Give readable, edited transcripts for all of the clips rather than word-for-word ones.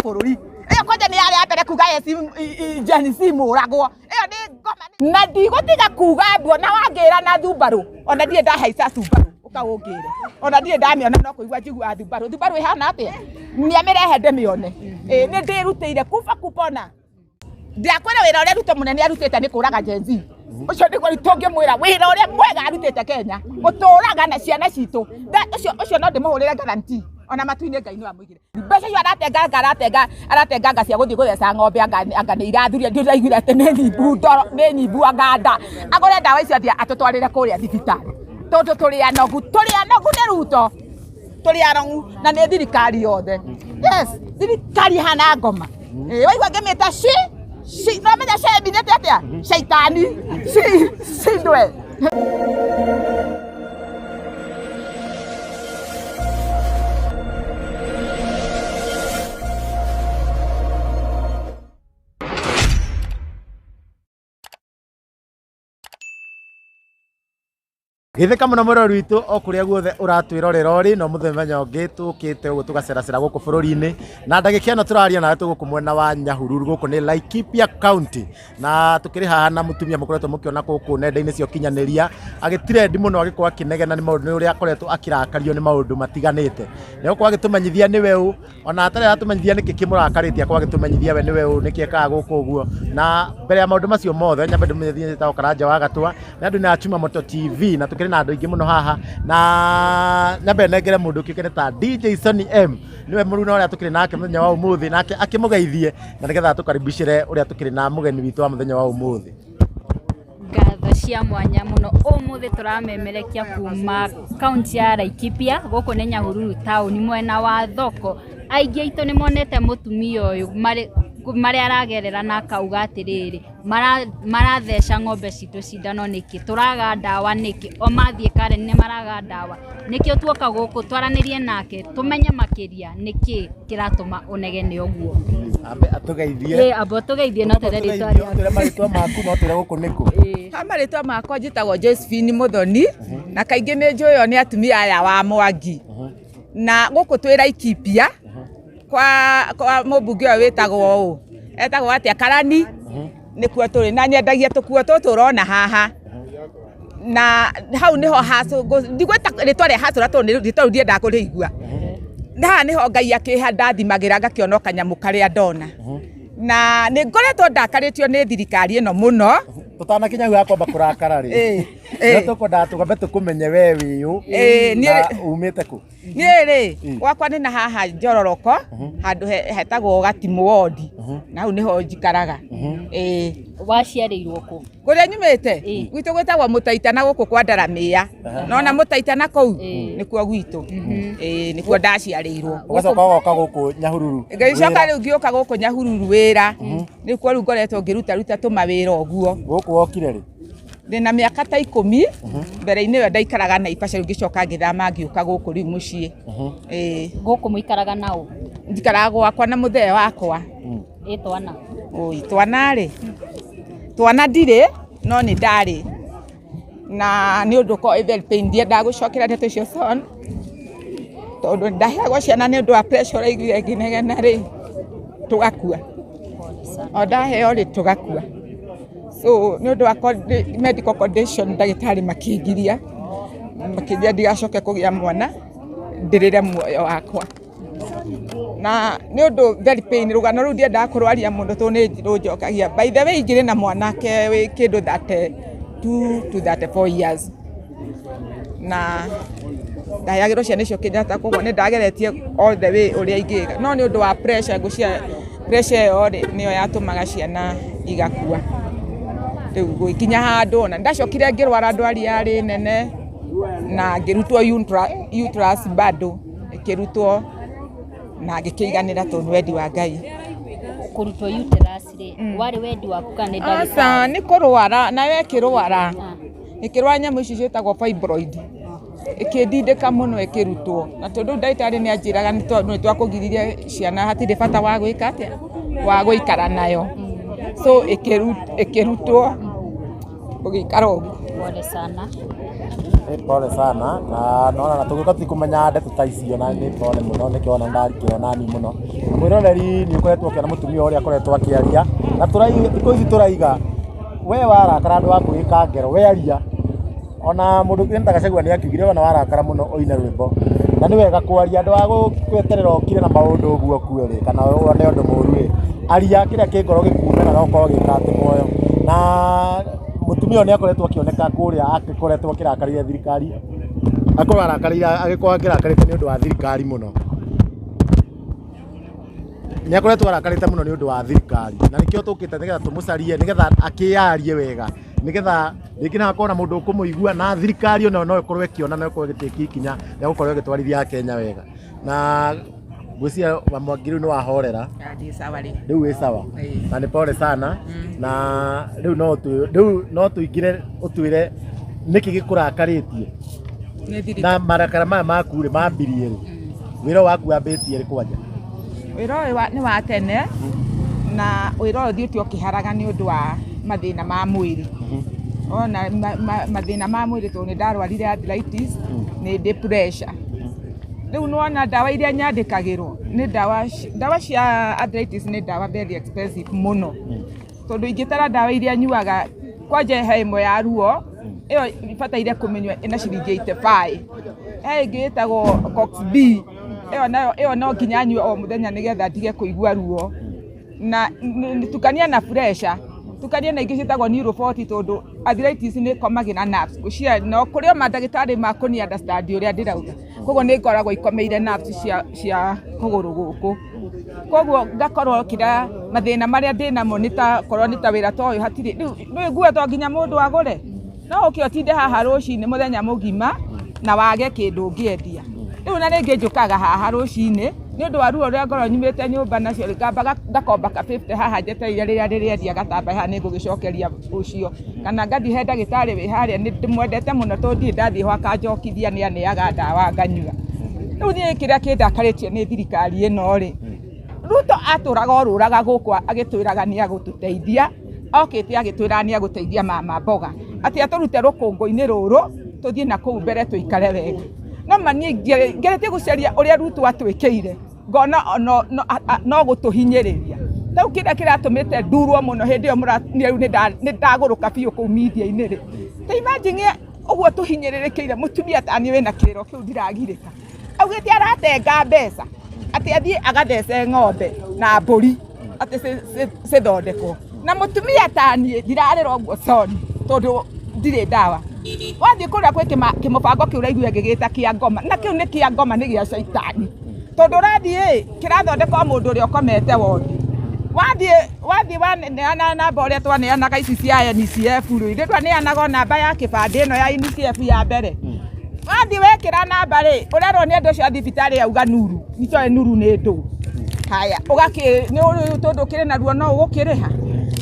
Bũrũri ĩyo kwanja nĩ yarĩ ya mbere kuga yes, Gen Z mũragwo. Ĩyo nĩ ngoma na ndigũtiga kuga mbu ona wangĩra na thumbarũ, ona ndirĩ ndahaica thumbarũ ũkaũngĩre, ona ndirĩ ndamĩona, no kũigua njiguaga thumbarũ. Thumbarũ ĩhana atĩa? Nĩamĩrehe ndĩmĩone. Ĩĩ, nĩ ndĩrutĩire kuba kupona. Ndakwĩra wĩra ũrĩa Ruto mũnene arutĩte nĩ kũraga Gen Z. Ũcio nĩguo tũngĩmwĩra wĩra ũrĩa mwega arutĩte Kenya, gũtũraga na ciana citũ. Ũcio no ndĩmũhũrĩre guarantee ona matu-inĩ Ngai no amũigĩre mbeca icio aratenganga, aratenga, aratenganga cia gũthiĩ gũtheca ng'ombe, anga nĩ irathuria. Ndiraiguire atĩ nĩ nyimbu ndoro, nĩ nyimbu, anga nda agũre ndawa icio athiĩ atũtwarĩre kũrĩa thibitarĩ, tondũ tũrĩ anogu, tũrĩ anogu nĩ Ruto, tũrĩ anogu na nĩ thirikari yothe. Yes, thirikari ĩhana ngoma. Ĩ, waigua ngĩmĩta shi shi, no menya cembithĩte atĩa caitani shi shindwe. Gĩthĩka mũno mwĩrori witũ o kũrĩa guothe ũratwĩrorera ũrĩ no mũthenya ũngĩ tũkĩte ũguo tũgaceracera gũkũ bũrũri-inĩ, na ndagĩka ĩno tũraria nawe twĩ gũkũ mwena wa Nyahururu, gũkũ nĩ Laikipia County, na tũkĩrĩ haha na mũtumia mũkoretwo mũkĩona gũkũ nenda-inĩ cia ũkinyanĩria agĩtirendi mũno, agĩkorwo akĩnegena nĩ maũndũ, nĩ ũrĩa akoretwo akĩrakario nĩ maũndũ matiganĩte. Nĩ egũkorwo agĩtũmenyithia nĩwe ũ, ona atarĩ aratũmenyithia nĩkĩ kĩmũrakarĩtie, akorwo agĩtũmenyithia we nĩwe ũ, nĩkĩ ekaga gũkũ ũguo. Na mbere ya maũndũ macio mothe, nyambe ndĩmũmenyithie njĩtagwo Karanja wa Gatwa, na andũ nĩ a Chuma Moto TV, na tũkĩrĩ na andũ aingĩ mũno haha, na nyambe nengere mũndũ ũkĩũkaine ta DJ Sonny M, nĩwe mũruna ũrĩa tũkĩrĩ nake mũthenya wa ũmũthĩ, nake akĩmũgeithie na nĩgetha tũkaribicĩre ũrĩa tũkĩrĩ na mũgeni witũ wa mũthenya wa ũmũthĩ. Ngatho cia mwanya mũno. Ũmũthĩ tũramemerekia kuma kaunti ya Laikipia, gũkũ nĩ Nyahururu taũni mwena wa thoko. Aingĩ aitũ nĩ monete mũtumia ũyũ marĩa aragerera na akauga atĩrĩrĩ, maratheca ng'ombe citũ cindano nĩkĩ, tũraga ndawa nĩkĩ, o mathiĩ Karen nĩ maraga ndawa. Nĩkĩo tuoka gũkũ twaranĩrie nake tũmenye makĩria nĩkĩ kĩratũma ũnegene ũguo. Ambe atũgeithie. Ĩĩ, amba ũtũgeithie na ũtwĩre rĩtwa rĩaku. Ũtwĩre marĩtwa maku na ũtwĩre gũkũ nĩkũ. Ha marĩtwa makwa njĩtagwo Josephine Muthoni, na kaingĩ nĩ njũĩo nĩ atumia aya wa Mwangi, na gũkũ twĩ Laikipia kwa mũmbunge ũyũ wĩtagwo ũ, etagwo atĩa, Karani, nĩkuo tũrĩ, na nyendagia tũkuo tũtũ ũrona haha, na hau nĩho hacũ, ndigwĩta rĩtwa rĩa hacũra tondũ nĩ rĩtwa rĩu ndiendaga kũrĩigua. Na haha nĩho Ngai akĩha ndathimagĩra ngakĩona o kanyamũ karĩa ndona, na nĩ ngoretwo ndakarĩtio nĩ thirikari ĩno mũno. Tũtanakinya hau hakwamba kũrakara rĩ, no tũkwendaga tũgambe tũkũmenye we wĩ ũ na umĩte kũ. Niĩ rĩ, gwakwa nĩ na haha Njororoko, handũ hetagwo Gatimũ wondi, na hau nĩho njikaraga. Ĩĩ. Waciarĩirwo kũ? Kũrĩa nyumĩte gwitũ gwĩtagwo Mũtaita na gũkũ kwa Ndaramĩya. Nona Mũtaita na kũu nĩkuo gwitũ. Ĩĩ, nĩkuo ndaciarĩirwo. Ũgacoka ũgoka gũkũ Nyahururu. Ngĩcoka rĩu ngĩũka gũkũ Nyahururu wĩra, nĩkuo rĩu ngoretwo ngĩruta ruta tũmawĩra ũguo. Gũkũ wokire rĩ? Ndĩna mĩaka ta 10, mbere-inĩ ĩyo ndaikaraga Naivasha, rĩu ngĩcoka ngĩthama ngĩũka gũkũ rĩu mũciĩ. Ĩĩ. Gũkũ mũikaraga na ũ? Njikaraga gwakwa na mũthee wakwa. Ĩ twana? Oi, twana rĩ, twana ndirĩ, no nĩ ndarĩ na nĩ ũndũ ũkoragwo wĩ very pain, ndiendaga gũcokera ndeto icio son, tondũ ndaheagwo ciana nĩ ũndũ wa pressure ũraiguire ngĩnegena rĩ, tũgakua. O ndaheo rĩ, tũgakua. So nĩ ũndũ wa medical condition ndagĩtarĩ makĩngiria, makĩnjĩra ndigacoke kũgĩa mwana, ndĩrĩre muoyo wakwa. Na nĩ ũndũ very pain, rũgano rũu ndiendaga kũrwaria mũno tondũ nĩ rũnjokagia. By the way ingĩrĩ na mwanake wĩ kĩndũ 32 to 34 years, na ndaheagĩrwo ciana icio Kenyatta, koguo nĩ ndageretie all the way ũrĩa ingĩka, no nĩ ũndũ wa pressure, ngwĩciria pressure ĩyo rĩ, nĩyo yatũmaga ciana igakua. Rĩu gũgĩkinya handũ ona ndacokire ngĩrwara ndwari yarĩ nene na ngĩrutwo uterus bado ĩkĩrutwo na ngĩkĩiganĩra tondũ nĩ wendi wa Ngai. Kũrutwo uterus rĩ, warĩ wendi waku kana nĩ Aca, ndagĩtarĩ? nĩ kũrwara, nawe ĩkĩrwara, ĩkĩrwara nyamũ ici ciĩtagwo fibroid, ĩkĩndindĩka mũno ĩkĩrutwo, na tondũ rĩu ndagĩtarĩ nĩ anjĩraga nĩ tondũ nĩ twakũgiririe ciana hatirĩ bata wa gwĩka atĩa, wa gũikara nayo, so ĩkĩrutwo ũgĩikara ũguo. Pole sana. Nĩ pole sana na nona na tũgĩũka tũtikũmenya ndeto ta icio na nĩ pole mũno nĩkĩo ona ndarikĩra nani mũno. Mwĩroreri nĩ ũkoretwo ũkĩona mũtumia ũrĩa akoretwo akĩaria na tũraiga thikũ ici tũraiga we warakara andũ a kwĩĩka ngero we aria ona mũndũ ũngĩ Gachagua nĩ akiugire ona warakara mũno ũine rwĩmbo na nĩ wega kwaria andũ a gweterera ũkire na maũndũ ũguo ũkue rĩ kana wone ũndũ mũru rĩ aria kĩrĩa kĩ ngoro gĩkume na no ũkorwo gĩka muoyo na mũtumia ũyũ nĩ akoretwo akĩoneka kũrĩa agĩkoretwo akĩrakarĩire thirikari akorwo arakarĩire agĩkorwo akĩrakarĩte nĩ ũndũ wa thirikari mũno nĩ akoretwo arakarĩte mũno nĩ ũndũ wa thirikari na nĩkĩo tũkĩte nĩgetha tũmũcarie nĩgetha akĩyarie wega nĩgetha rĩngĩ no hakorwo na mũndũ ũkũmũigua na thirikari onayo no ĩkorwo ĩkĩona na ĩkorwo ĩgĩtĩkia ikinya rĩa gũkorwo ĩgĩtwarithia Akenya wega na ngwĩciria Wamwangi rĩu nĩ wahorera. Ndĩ sawa rĩu. Rĩu wĩ sawa. Ĩĩ. Na nĩ pole sana na rĩu no rĩu no tũingĩre ũtwĩre nĩkĩ gĩkũrakarĩtie Nĩ thirikari. Na marakara maya maku rĩ mambirie rĩ wĩra waku wambĩtie rĩ kwanja? Wĩra ũyũ nĩ wa tene na wĩra ũyũ thiĩte ũkĩharaga nĩ ũndũ wa mathĩna ma mwĩrĩ. Ona mathĩna ma mwĩrĩ tondũ nĩ ndarwarire arthritis, nĩ ndĩ pressure. Rĩu nĩwona ndawa iria nyandĩkagĩrwo nĩ ndawa ndawa cia arthritis nĩ ndawa very expensive mũno. Tondũ ingĩtara ndawa iria nyuaga kwanja he ĩmwe ya ruo ĩyo ibataire kũmĩnyua ĩna ciringi 85. He ĩngĩ ĩtagwo Cox B ĩyo nayo ĩyo no nginya nyue o mũthenya nĩgetha ndige kũigua ruo. Na tukania na pressure, tukania na ingĩ ciĩtagwo Neuro 40 tondũ arthritis nĩ ĩkomagĩra nerves. Ngwĩciria no kũrĩ o mandagĩtarĩ ma kũni understand ũrĩa ndĩrauga. Koguo nĩ ngoragwo ikomeire nerves cia kũgũrũ gũkũ. Koguo ngakorwo kĩrĩa mathĩna marĩa ndĩnamo nĩ ta korwo nĩ ta wĩra ta ũyũ hatirĩ rĩu nĩ nguo to nginya mũndũ agũre. No ũke ũtinde haha rũcinĩ mũthenya mũgima na wage kĩndũ ũngĩendia. Rĩu na rĩngĩ njũkaga haha rũcinĩ nĩ ũndũ wa ruo rũrĩa ngorwo nyumĩte nyũmba nacio ngamba ngakomba ka 50 haha njetereire rĩrĩa ndĩrĩendia gatamba haha nĩ ngũgĩcokeria ũcio. Kana ngathiĩ he ndagĩtarĩ wĩ harĩa nĩ ndĩmwendete mũno tondũ ndirĩ ndathiĩ ho akanjokithia nĩ aneaga ndawa nganyua. Rĩu niĩ kĩrĩa kĩndakarĩtie nĩ thirikari ĩno rĩ, Ruto atũraga orũraga gũkũ agĩtwĩraga nĩ agũtũteithia, okĩte agĩtwĩraga nĩ agũteithia mama mboga atĩ atũrute rũkũngũ-inĩ rũrũ tũthiĩ na kũu mbere tũikare wega. No ma niĩ ngeretie gũcaria ũrĩa Ruto atwĩkĩire ngona no gũtũhinyĩrĩria. Rĩu kĩrĩa kĩratũmĩte ndurwo mũno hĩndĩ ĩyo rĩu nĩ ndagũrũka biũ kũu media-inĩ rĩ. Ta imagine ũguo tũhinyĩrĩrĩkĩire mũtumia ta niĩ wĩna kĩrĩro kĩu ndiragirĩka. Augĩte aratenga mbeca atĩ athiĩ agathece ng'ombe na mbũri atĩ cithondekwo. Na mũtumia ta niĩ ndirarĩra ũguo sorry tondũ ndirĩ ndawa. Wathiĩ kũrĩa gwĩ kĩmũbango kĩu ũraigua gĩgĩta kĩa ngoma na kĩu nĩ kĩa ngoma nĩ gĩa caitani. Tondũ ũrathiĩ kĩrathondeka o mũndũ ũrĩa ũkomete wondi. Wathiĩ waneana namba ũrĩa twaneanaga ici cia NCF rĩ, ithuĩ twaneanaga o namba ya kĩbandĩ ĩno ya NCF ya mbere. Wathiĩ wekĩra namba rĩ, ũrerwo nĩ andũ acio a thibitarĩ auga nuru, nitoĩ nuru nĩ ndũ. Haya, ũgakĩ nĩ ũrĩ tondũ ũkĩrĩ na ruo no ũgũkĩrĩha.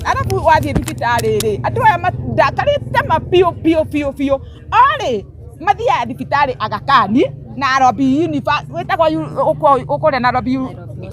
Arabu wathiĩ thibitarĩ rĩ, andũ aya ndakarĩte ma biũ biũ biũ biũ. Orĩ mathiaga thibitarĩ Aga Khan na Nairobi University, gwĩtagwo kũrĩa Nairobi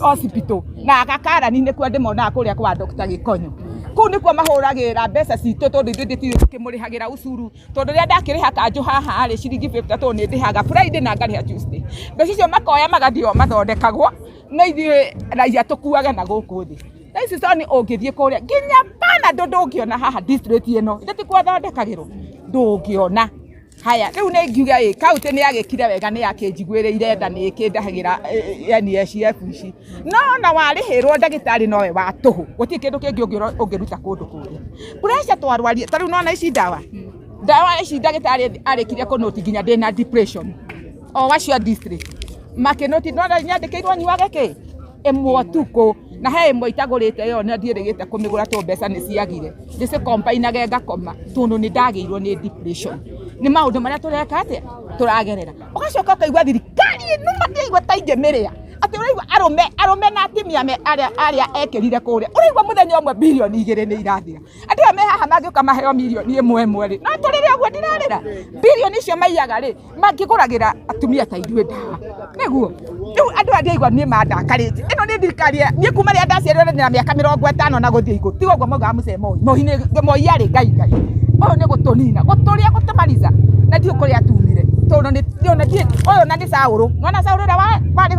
Hospital na Aga Khan nĩkuo ndĩmonaga kũrĩa kwa Dr. Gĩkonyo. Kũu nĩkuo mahũragĩra mbeca citũ tondũ ithuĩ tũtirĩ tũkĩmũrĩhagĩra ucuru. Tondũ rĩrĩa ndakĩrĩha kanjũ haha rĩ ciringi 50 tondũ nĩ ndĩhaga Friday na ngarĩha Tuesday. Mbeca icio makoya magathiĩ o mathondekagwo no ithuĩ raia tũkuage na gũkũ thĩ. Thaa ici Soni ũngĩthiĩ kũrĩa nginya Panadol ndũngĩona haha district ĩno, ithe tikuo thondekagĩrwo, ndũngĩona. Haya, rĩu nĩ ngiuga ĩ kaunti nĩ yagĩkire wega nĩ yakĩnjiguĩrĩire nda nĩ ĩkĩndahagĩra NHIF ici. No ona warĩhĩrwo ndagĩtarĩ nowe wa tũhũ, gũtirĩ kĩndũ kĩngĩ ũngĩruta kũndũ kũrĩa. Pressure twarwarie, ta rĩu nona ici ndawa, ndawa ici ndagĩtarĩ arĩkirie kũnũti nginya ndĩna depression. O acio a district makĩnũti, nona nyandĩkĩirwo nyuage kĩ ĩmwe ũtukũ na he ĩmwe itagũrĩte ĩyo na ndiĩrĩgĩte kũmĩgũra tondũ mbeca nĩ ciagire, ndĩcikombainage ngakoma tondũ nĩ ndagĩirwo nĩ depression. Nĩ maũndũ marĩa tũreka atĩa tũragerera. Ũgacoka ũkaigua thirikari ĩno ndĩraigua ta ingĩmĩrĩa atĩ ũraigua arũme na atumia arĩa ekĩrire kũrĩa ũraigua mũthenya ũmwe bilioni 2 nĩ irathira. Andũ aya me haha mangĩũka maheo milioni ĩmwe ĩmwe rĩ, no tũrĩre ũguo ndirarĩra. Bilioni icio maiyaga rĩ, mangĩgũragĩra atumia ta ithuĩ ndawa. Nĩguo rĩu andũ aya ndĩraigua niĩ mandakarĩtie. Ĩno nĩ thirikari ya niĩ kuma rĩrĩa ndaciarirwo ndĩ na mĩaka 50 na gũthiĩ igũrũ. Tiga ũguo maugaga mũcee Moi. Moi nĩ Moi arĩ Ngai Ngai. Ũyũ nĩ gũtũnina, gũtũrĩa, gũtũmariza, na ndiũ kũrĩa tumire, tondũ nĩ ona ndiĩ ũyũ na nĩ Saũlũ. Nĩwona Saũlũ ũrĩa warĩ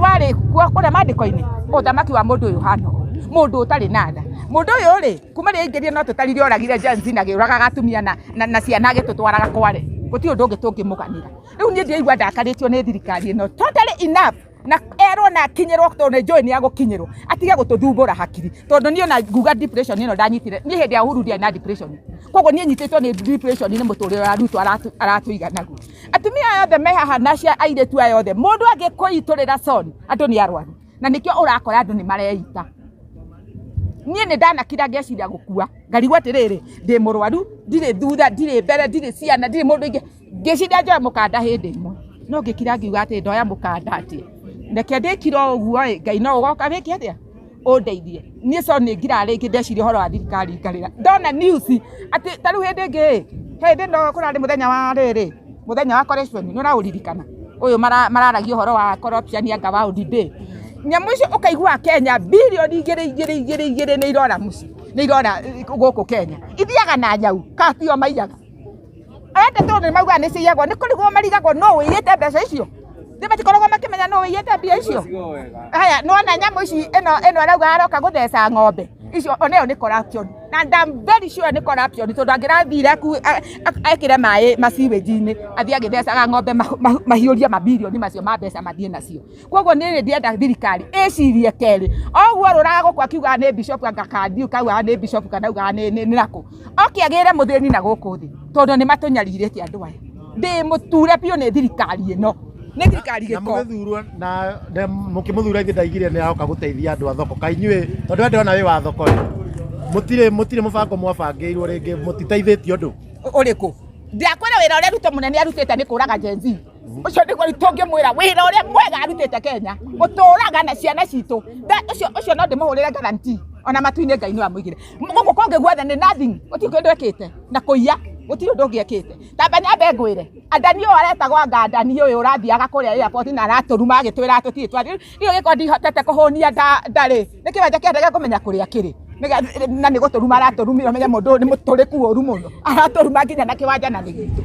warĩ kuo kũrĩa maandĩko-inĩ, ũthamaki wa mũndũ ũyũ ũhana ũũ, mũndũ ũtarĩ na tha. Mũndũ ũyũ rĩ, kuma rĩrĩa aingĩrire no tũtarire oragire Gen Z na agĩũragaga atumia na ciana agĩtũtwaraga kware. Gũtirĩ ũndũ ũngĩ tũngĩmũganĩra. Rĩu niĩ ndĩraigua ndakarĩtio nĩ thirikari ĩno totally enough, na erwo na akinyĩrwo, tondũ nĩ njũĩ nĩ agũkinyĩrwo, atige gũtũthumbũra hakiri, tondũ niĩ ona nguga depression ĩno ndanyitire niĩ hĩndĩ ya Uhuru ndiarĩ na depression, koguo niĩ nyitĩtwo nĩ depression nĩ mũtũrĩre ũrĩa Ruto aratũiga naguo. Atumia aya othe me haha na cia airĩtu aya othe, mũndũ angĩkũitũrĩra son, andũ nĩ arwaru, na nĩkĩo ũrakora andũ nĩ mareita. Niĩ nĩ ndanakira ngeciria gũkua, ngarigwo atĩrĩrĩ, ndĩ mũrwaru, ndirĩ thutha, ndirĩ mbere, ndirĩ ciana, ndirĩ mũndũ ingĩ, ngĩciria njoe mũkanda hĩndĩ ĩmwe, no ngĩkira ngiuga atĩ ndoya mũkanda atĩa, reke ndĩkire o ũguo ĩ, Ngai no ũgoka wĩke atĩa, ũndeithie. Niĩ so nĩ ngiraga rĩngĩ ndeciria ũhoro wa thirikari ngarĩra, ndona news atĩ ta rĩu hĩndĩ ĩngĩ ĩ, hĩndĩ ĩno kũrarĩ mũthenya wa rĩrĩ, mũthenya wa corruption, nĩ ũraũririkana? Ũyũ mararagia ũhoro wa corruption anga wa Day. Nyamũ icio ũkaigua Kenya birioni igĩrĩ igĩrĩ igĩrĩ igĩrĩ nĩ irora mũciĩ, nĩ irora gũkũ Kenya. Ithiaga na nyau, kana tio maiyaga? Ende tondũ nĩ maugaga nĩ ciiyagwo, nĩ kũrigwo marigagwo nũ ũiyĩte mbeca icio. Nĩ matikoragwo makĩmenya nũ ũiyĩte mbia icio. Haya, nĩwona nyamũ ici ĩno ĩno arauga aroka gũtheca ng'ombe icio, ona ĩyo nĩ corruption. And I'm very sure nĩ corruption, tondũ angĩrathire ekĩre maĩ ma sewage-inĩ, athiĩ agĩthecaga ng'ombe mahiũrie mabirioni macio ma mbeca mathiĩ nacio. Koguo niĩ ndĩrenda thirikari ĩcirie kerĩ. Oguo orũraga gũkũ akiugaga nĩ bishop, anga kandiũ kaugaga nĩ bishop kana augaga nĩ nakũ. Oke agĩre mũthĩni na gũkũ thĩ, tondũ nĩ matũnyarirĩte andũ aya. Ndĩ mũture biũ nĩ thirikari ĩno. Nĩ thirikari na gĩko. Mũgĩthurwo na mũkĩmũthura ithe ndaigire nĩ aroka gũteithia andũ a thoko, kaĩ inyuĩ tondũ we ndĩrona wĩ wa thoko rĩ, mũtirĩ mũbango mwabangĩirwo rĩngĩ, mũtiteithĩtio ũndũ ũrĩkũ? Ndakwĩra wĩra ũrĩa Ruto mũnene arutĩte nĩ kũraga Gen Z. Ũcio nĩguo tũngĩmwĩra wĩra ũrĩa mwega arutĩte Kenya, gũtũraga na ciana citũ. Ũcio ũcio no ndĩmũhũrĩre guarantee, ona matu-inĩ Ngai no amũigĩre. Gũkũ kũngĩ guothe nĩ nothing, gũtirĩ kĩndũ ekĩte, na kũiya gũtirĩ ũndũ ũngĩ ekĩte. Tamba nyambe ngwĩre, Adani ũyũ aretagwo anga Adani ũyũ ũrathiaga kũrĩa airport na aratũruma agĩtwĩra tũtirĩ twathiĩ. Rĩu angĩkorwo ndihotete kũhũnia nda rĩ, nĩ kĩwanja kĩa ndege ngũmenya kũrĩa kĩrĩ. Na nĩ gũtũruma aratũrumire, ũmenye mũndũ ũyũ nĩ mũtũrĩku ũru mũno, aratũruma nginya na kĩwanja na nĩ gitũ.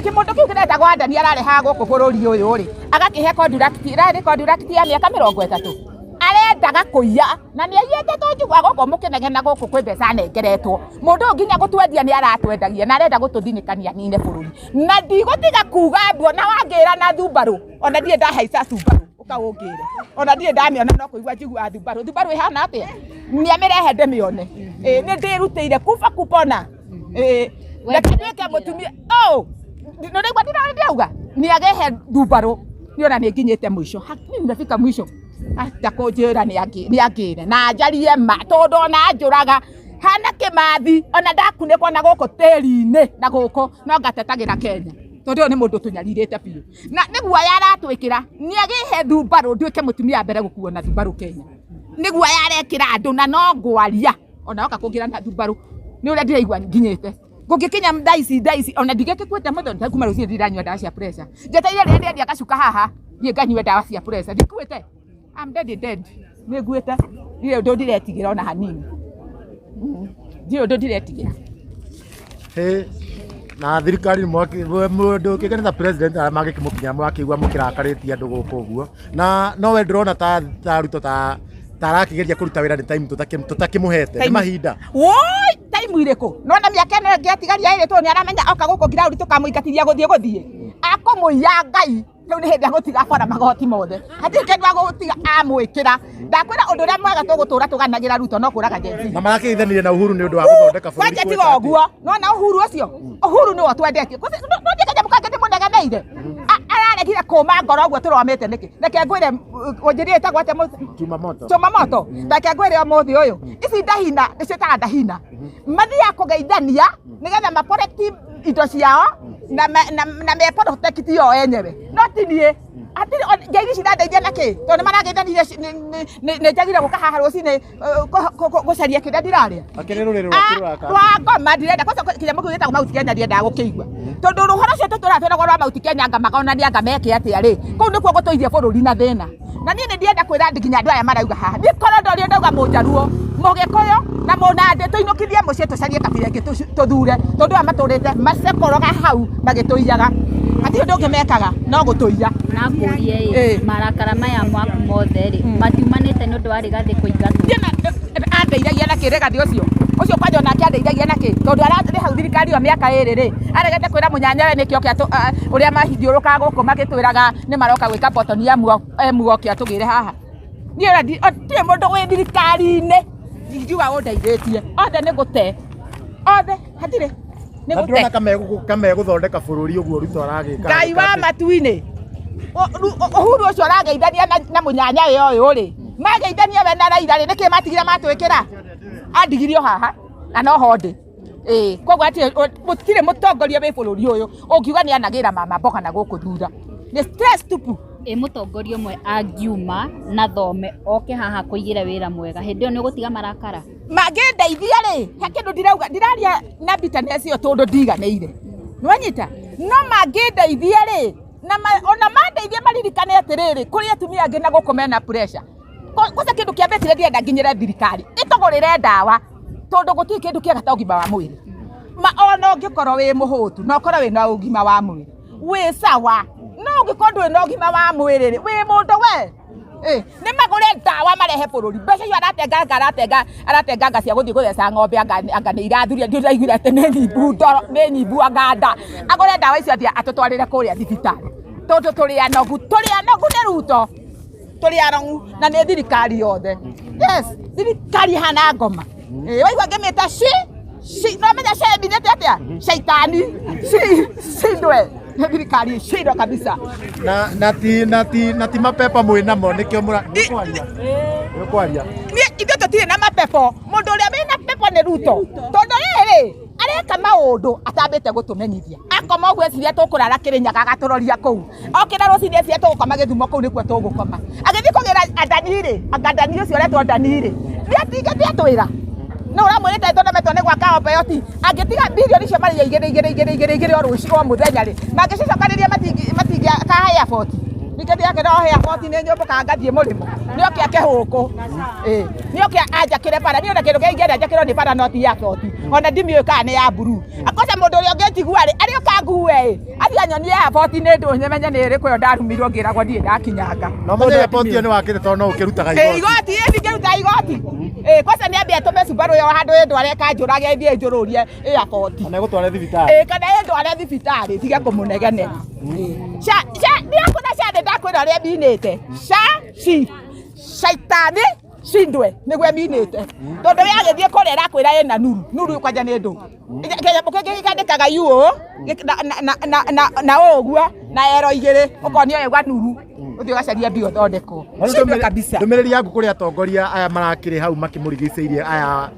Kĩmũndũ kĩu kĩretagwo Adani ararehaga gũkũ bũrũri ũyũ rĩ, agakĩhe contract, ĩrarĩ contract ya mĩaka 30. Arendaga kũiya na nĩ aiyĩte, tũnjigua gũkũ mũkĩnegena gũkũ kwĩ mbeca anengeretwo. Mũndũ ũyũ nginya gũtwendia nĩ aratwendagia na arenda gũtũthinĩkania anine bũrũri. Na ndigũtiga kuga mbu ona wangĩra na thumbarũ, ona ndirĩ ndahaica thumbarũ, ũka ũngĩre. Ona ndirĩ ndamĩona, no kũigua njiguaga thumbarũ. Thumbarũ ĩhana atĩa? Nĩ amĩrehe ndĩmĩone. Ĩĩ nĩ ndĩrutĩire kuba kupona. Ĩĩ reke nduĩke mũtumia. Oh! Nĩ ũraigua ndĩrauga? Nĩ arehe thumbarũ. Niĩ ona nĩ nginyĩte mũico. Mimi nimefika mwisho. Ata kũnjĩra nĩ angĩre na njarie ma, tondũ ona anjũraga hana kĩmathi, ona ndakunĩkwo na gũkũ tĩri-inĩ na gũkũ no ngatetagĩra Kenya, tondũ ũyũ nĩ mũndũ tũnyarirĩte biũ, na nĩ guoya aratwĩkĩra. Nĩ agĩhe thumbarũ nduĩke mũtumia wa mbere gũkuo na thumbarũ Kenya. Nĩ guoya arekĩra andũ, na no ngwaria ona oka kũngĩra na thumbarũ, nĩ ũrĩa ndĩraigua nginyĩte ngũngĩkinya thaa ici, thaa ici ona ndigĩkĩkuĩte mũthenya kuma rũcinĩ ndiranyua ndawa cia pressure. Njetereire rĩrĩa ndĩendia gacuka haha thiĩ nganyue ndawa cia pressure. Ndikuĩte, I'm dead dead, nĩ nguĩte, ndirĩ ũndũ ndiretigĩra ona hanini, ndirĩ ũndũ ndiretigĩra. Hĩ, na thirikari mũndũ ũkĩgene ta president arĩa mangĩkĩmũkinyĩra mwakĩigua mũkĩrakarĩtie andũ gũkũ ũguo, na no we ndĩrona ta Ruto ta arakĩgeria kũruta wĩra, nĩ time tũtakĩmũhete, nĩ mahinda. Woi, time irĩkũ? Nona mĩaka ĩno ĩngĩ atigaria ĩrĩ, tondũ nĩ aramenya oka gũkũ ground tũkamũingatithia gũthiĩ akũmũiya Ngai. Rĩu nĩ hĩndĩ agũtiga bara magoti mothe, hatirĩ kĩndũ agũtiga amwĩkĩra. Ndakwĩra ũndũ ũrĩa mwega tũgũtũra tũganagĩra Ruto no kũraga Gen Z. Na marakĩgeithanirie na Uhuru nĩ ũndũ wa gũthondeka bũrũri. Kwanja gwĩka tiga atĩa? ũguo, nona Uhuru ũcio, Uhuru nĩwe ũtwendetie. Nũthiĩ kanyamũ kangĩ ndĩmũnegeneire. Araregire kũma ngoro ũguo tũromĩte nĩkĩ? Reke ngwĩre, ũnjĩrie ĩtagwo atĩa Chuma moto. Chuma moto. Reke ngwĩre ũmũthĩ ũyũ, ici ndahina ndĩciĩtaga ndahina, mathiaga kũgeithania nĩgetha ma protect indo ciao na me protect o enyewe, no ti niĩ. Hatirĩ ngeithi cirandeithia na kĩ? Tondũ nĩ marageithanirie, nĩ njagire gũka haha rũcinĩ gũcaria kĩrĩa ndirarĩa. Akĩrĩ rũrĩrĩ rwaku rũraka. Rwa ngoma ndirenda kwanza kĩnyamũ kĩu gĩtagwo Mount Kenya, ndiendaga gũkĩigua, tondũ rũhoro ũcio tũtũraga twĩragwo rwa Mount Kenya, anga magonania anga meke atĩa rĩ, kũu nĩkuo gũtũithie bũrũri na thĩna. Na niĩ nĩ ndienda kwĩra nginya andũ aya marauga haha, niĩ korwo ndorio ndauga mũnjaruo, mũgĩkũyũ. Na mũnandĩ tũinũkithie mũciĩ tũcarie kabira ĩngĩ tũthure tondũ aya matũrĩte macekoroga hau magĩtũiyaga. Hatirĩ ũndũ ũngĩ mekaga no gũtũiya. Na ngũrie ĩ, Ĩ. marakara maya maku mothe rĩ, matiumanĩte nĩ ũndũ wa Rigathĩ kũingatwo? Niĩ andeithagia na kĩ Rigathĩ ũcio? Ũcio kwanja onake andeithagia na kĩ? Tondũ ararĩ hau thirikari ĩyo mĩaka ĩrĩ rĩ, aregete kwĩra mũnyanyawe nĩkĩ oke ũrĩa mahithiũrũkaga gũkũ magĩtwĩraga nĩ maroka gwĩka botoni ya emu oke atũgĩre haha. Niĩ ona ndirĩ mũndũ wĩ thirikari-inĩ ingiuga ũndeithĩtie. Othe nĩ gũte. Othe hatirĩ. Nĩ Na gũte. ndĩrona kamegũthondeka bũrũri ũguo Ruto aragĩka. Ngai wa matu-inĩ. Uhuru ũcio ũrageithania na mũnyanyawe ũyũ rĩ, mageithania we na Raila rĩ, nĩkĩ matigire matwĩkĩra? Andigirio haha na no ho ndĩ. Ĩĩ, koguo gũtirĩ mũtongoria wĩ bũrũri ũyũ ũngiuga nĩ anagĩra mama mboga na gũkũ thutha. Nĩ stress tupu. Ĩ mũtongoria ũmwe angiuma na thome oke haha kũigĩre wĩra mwega, hĩndĩ ĩyo nĩ ũgũtiga marakara? Mangĩndeithia rĩ, he kĩndũ ndirauga, ndiraria na bitterness ĩyo tondũ ndiganĩire. Nĩwanyita? No mangĩndeithia rĩ, na ona mandeithie maririkane atĩrĩrĩ, kũrĩ atumia angĩ na gũkũ mena pressure. Kwanza kĩndũ kĩa mbere kĩrĩa ndĩrenda nginyĩre thirikari, ĩtũgũrĩre ndawa, tondũ gũtirĩ kĩndũ kĩega ta ũgima wa mwĩrĩ. Ma ona ũngĩkorwo wĩ mũhũtu, na ũkorwo wĩna ũgima wa mwĩrĩ, wĩ sawa. No ũngĩkorwo ndũrĩ na ũgima wa mwĩrĩ rĩ, wĩ mũndũ we. Nĩ magũre ndawa marehe bũrũri. Mbeca icio aratenganga, aratenganga, aratenganga cia gũthiĩ gũtheca ng'ombe anga nĩ irathuria, ndiũ ndaiguire atĩ nĩ nyimbu ndoro, nĩ nyimbu anga nda. Agũre ndawa icio athiĩ atũtwarĩre kũrĩa thibitarĩ. Tondũ tũrĩ anogu, tũrĩ anogu nĩ Ruto. Tũrĩ anogu na nĩ thirikari yothe. Yes, thirikari ĩhana ngoma. Waigua ngĩmĩta shi, shi, no menya shi ĩminĩte atĩa? Shaitani. Shi, shindwe. Nĩ thirikari ĩcindwo kabisa. Na, na ti, na ti, na ti mapepa mwĩ namo, nĩkĩo mũra-, nĩũkwaria? Nĩũkwaria? Niĩ, ithuĩ tũtirĩ na mapepo. Mũndũ ũrĩa wĩna pepo nĩ Ruto. Tondũ rĩrĩ, areka maũndũ atambĩte gũtũmenyithia. Akoma ũguo eciria tũkũrara Kĩrĩnyaga agatũroria kũu. Okĩra rũcinĩ eciria tũgũkoma Gĩthumo kũu nĩkuo tũgũkoma. Agĩthiĩ kũgĩra Adani rĩ, anga Adani ũcio ũretwo Adani rĩ, nĩatigĩte atwĩra. Nĩ ũramwĩrĩte tũnemetwo nĩ gwaka Ombeyoti. Angĩtiga birioni icio marĩia igĩrĩ, igĩrĩ, igĩrĩ, igĩrĩ, igĩrĩ o rũciũ o mũthenya rĩ, mangĩcicokanĩria matingĩaka airport. Ningĩ ndiakĩra o airport nĩ nyũmbũkaga ngathiĩ mũrĩmo. Nĩ oke ake gũkũ. Nĩ oke anjakĩre bara. Niĩ ona kĩndũ kĩrĩa ingĩenda njakĩrwo nĩ bara no ti airport. Ona ndimĩũĩ kana nĩ ya blue. Akosa mũndũ ũrĩa ũngĩnjigua rĩ, arĩ ũka ngue ĩ, athiĩ anyonie airport nĩ ndũ, menye nĩ ĩrĩkũ ĩyo ndarumirwo ngĩragwo ndirĩ ndakinyanga. No menye airport ĩyo nĩ wakĩte tondũ no ũkĩrutaga igoti. Igoti, ndingĩruta igoti. Kwanza nĩ ambie atũme Subaru ĩyo handũ ĩndware ĩkanjũrage ĩthiĩ ĩnjũrũrie airport. Kana ĩgũtware thibitarĩ. Kana ĩndware thibitarĩ tige kũmũnegenera. Sha, sha, ndirakũna sha, nĩ ndakwĩra ũrĩa ĩminĩte. Sha, shi, shaitani, shindwe, nĩguo ĩminĩte. Tondũ we agĩthiĩ kũrĩa ĩrakwĩra ĩna nuru, nuru kwanja nĩ ndũ. Kĩnyamũ kĩngĩ gĩkandĩkaga U ũũ, na ũũ ũguo, na ero igĩrĩ, ũkonio ĩgwa nuru. Ũthiĩ ũgacarie mbia ũthondekwo. Na rĩu Shindwe kabisa. ndũmĩrĩri yaku kũrĩ atongoria aya marakĩrĩ hau makĩmũrigicĩirie aya,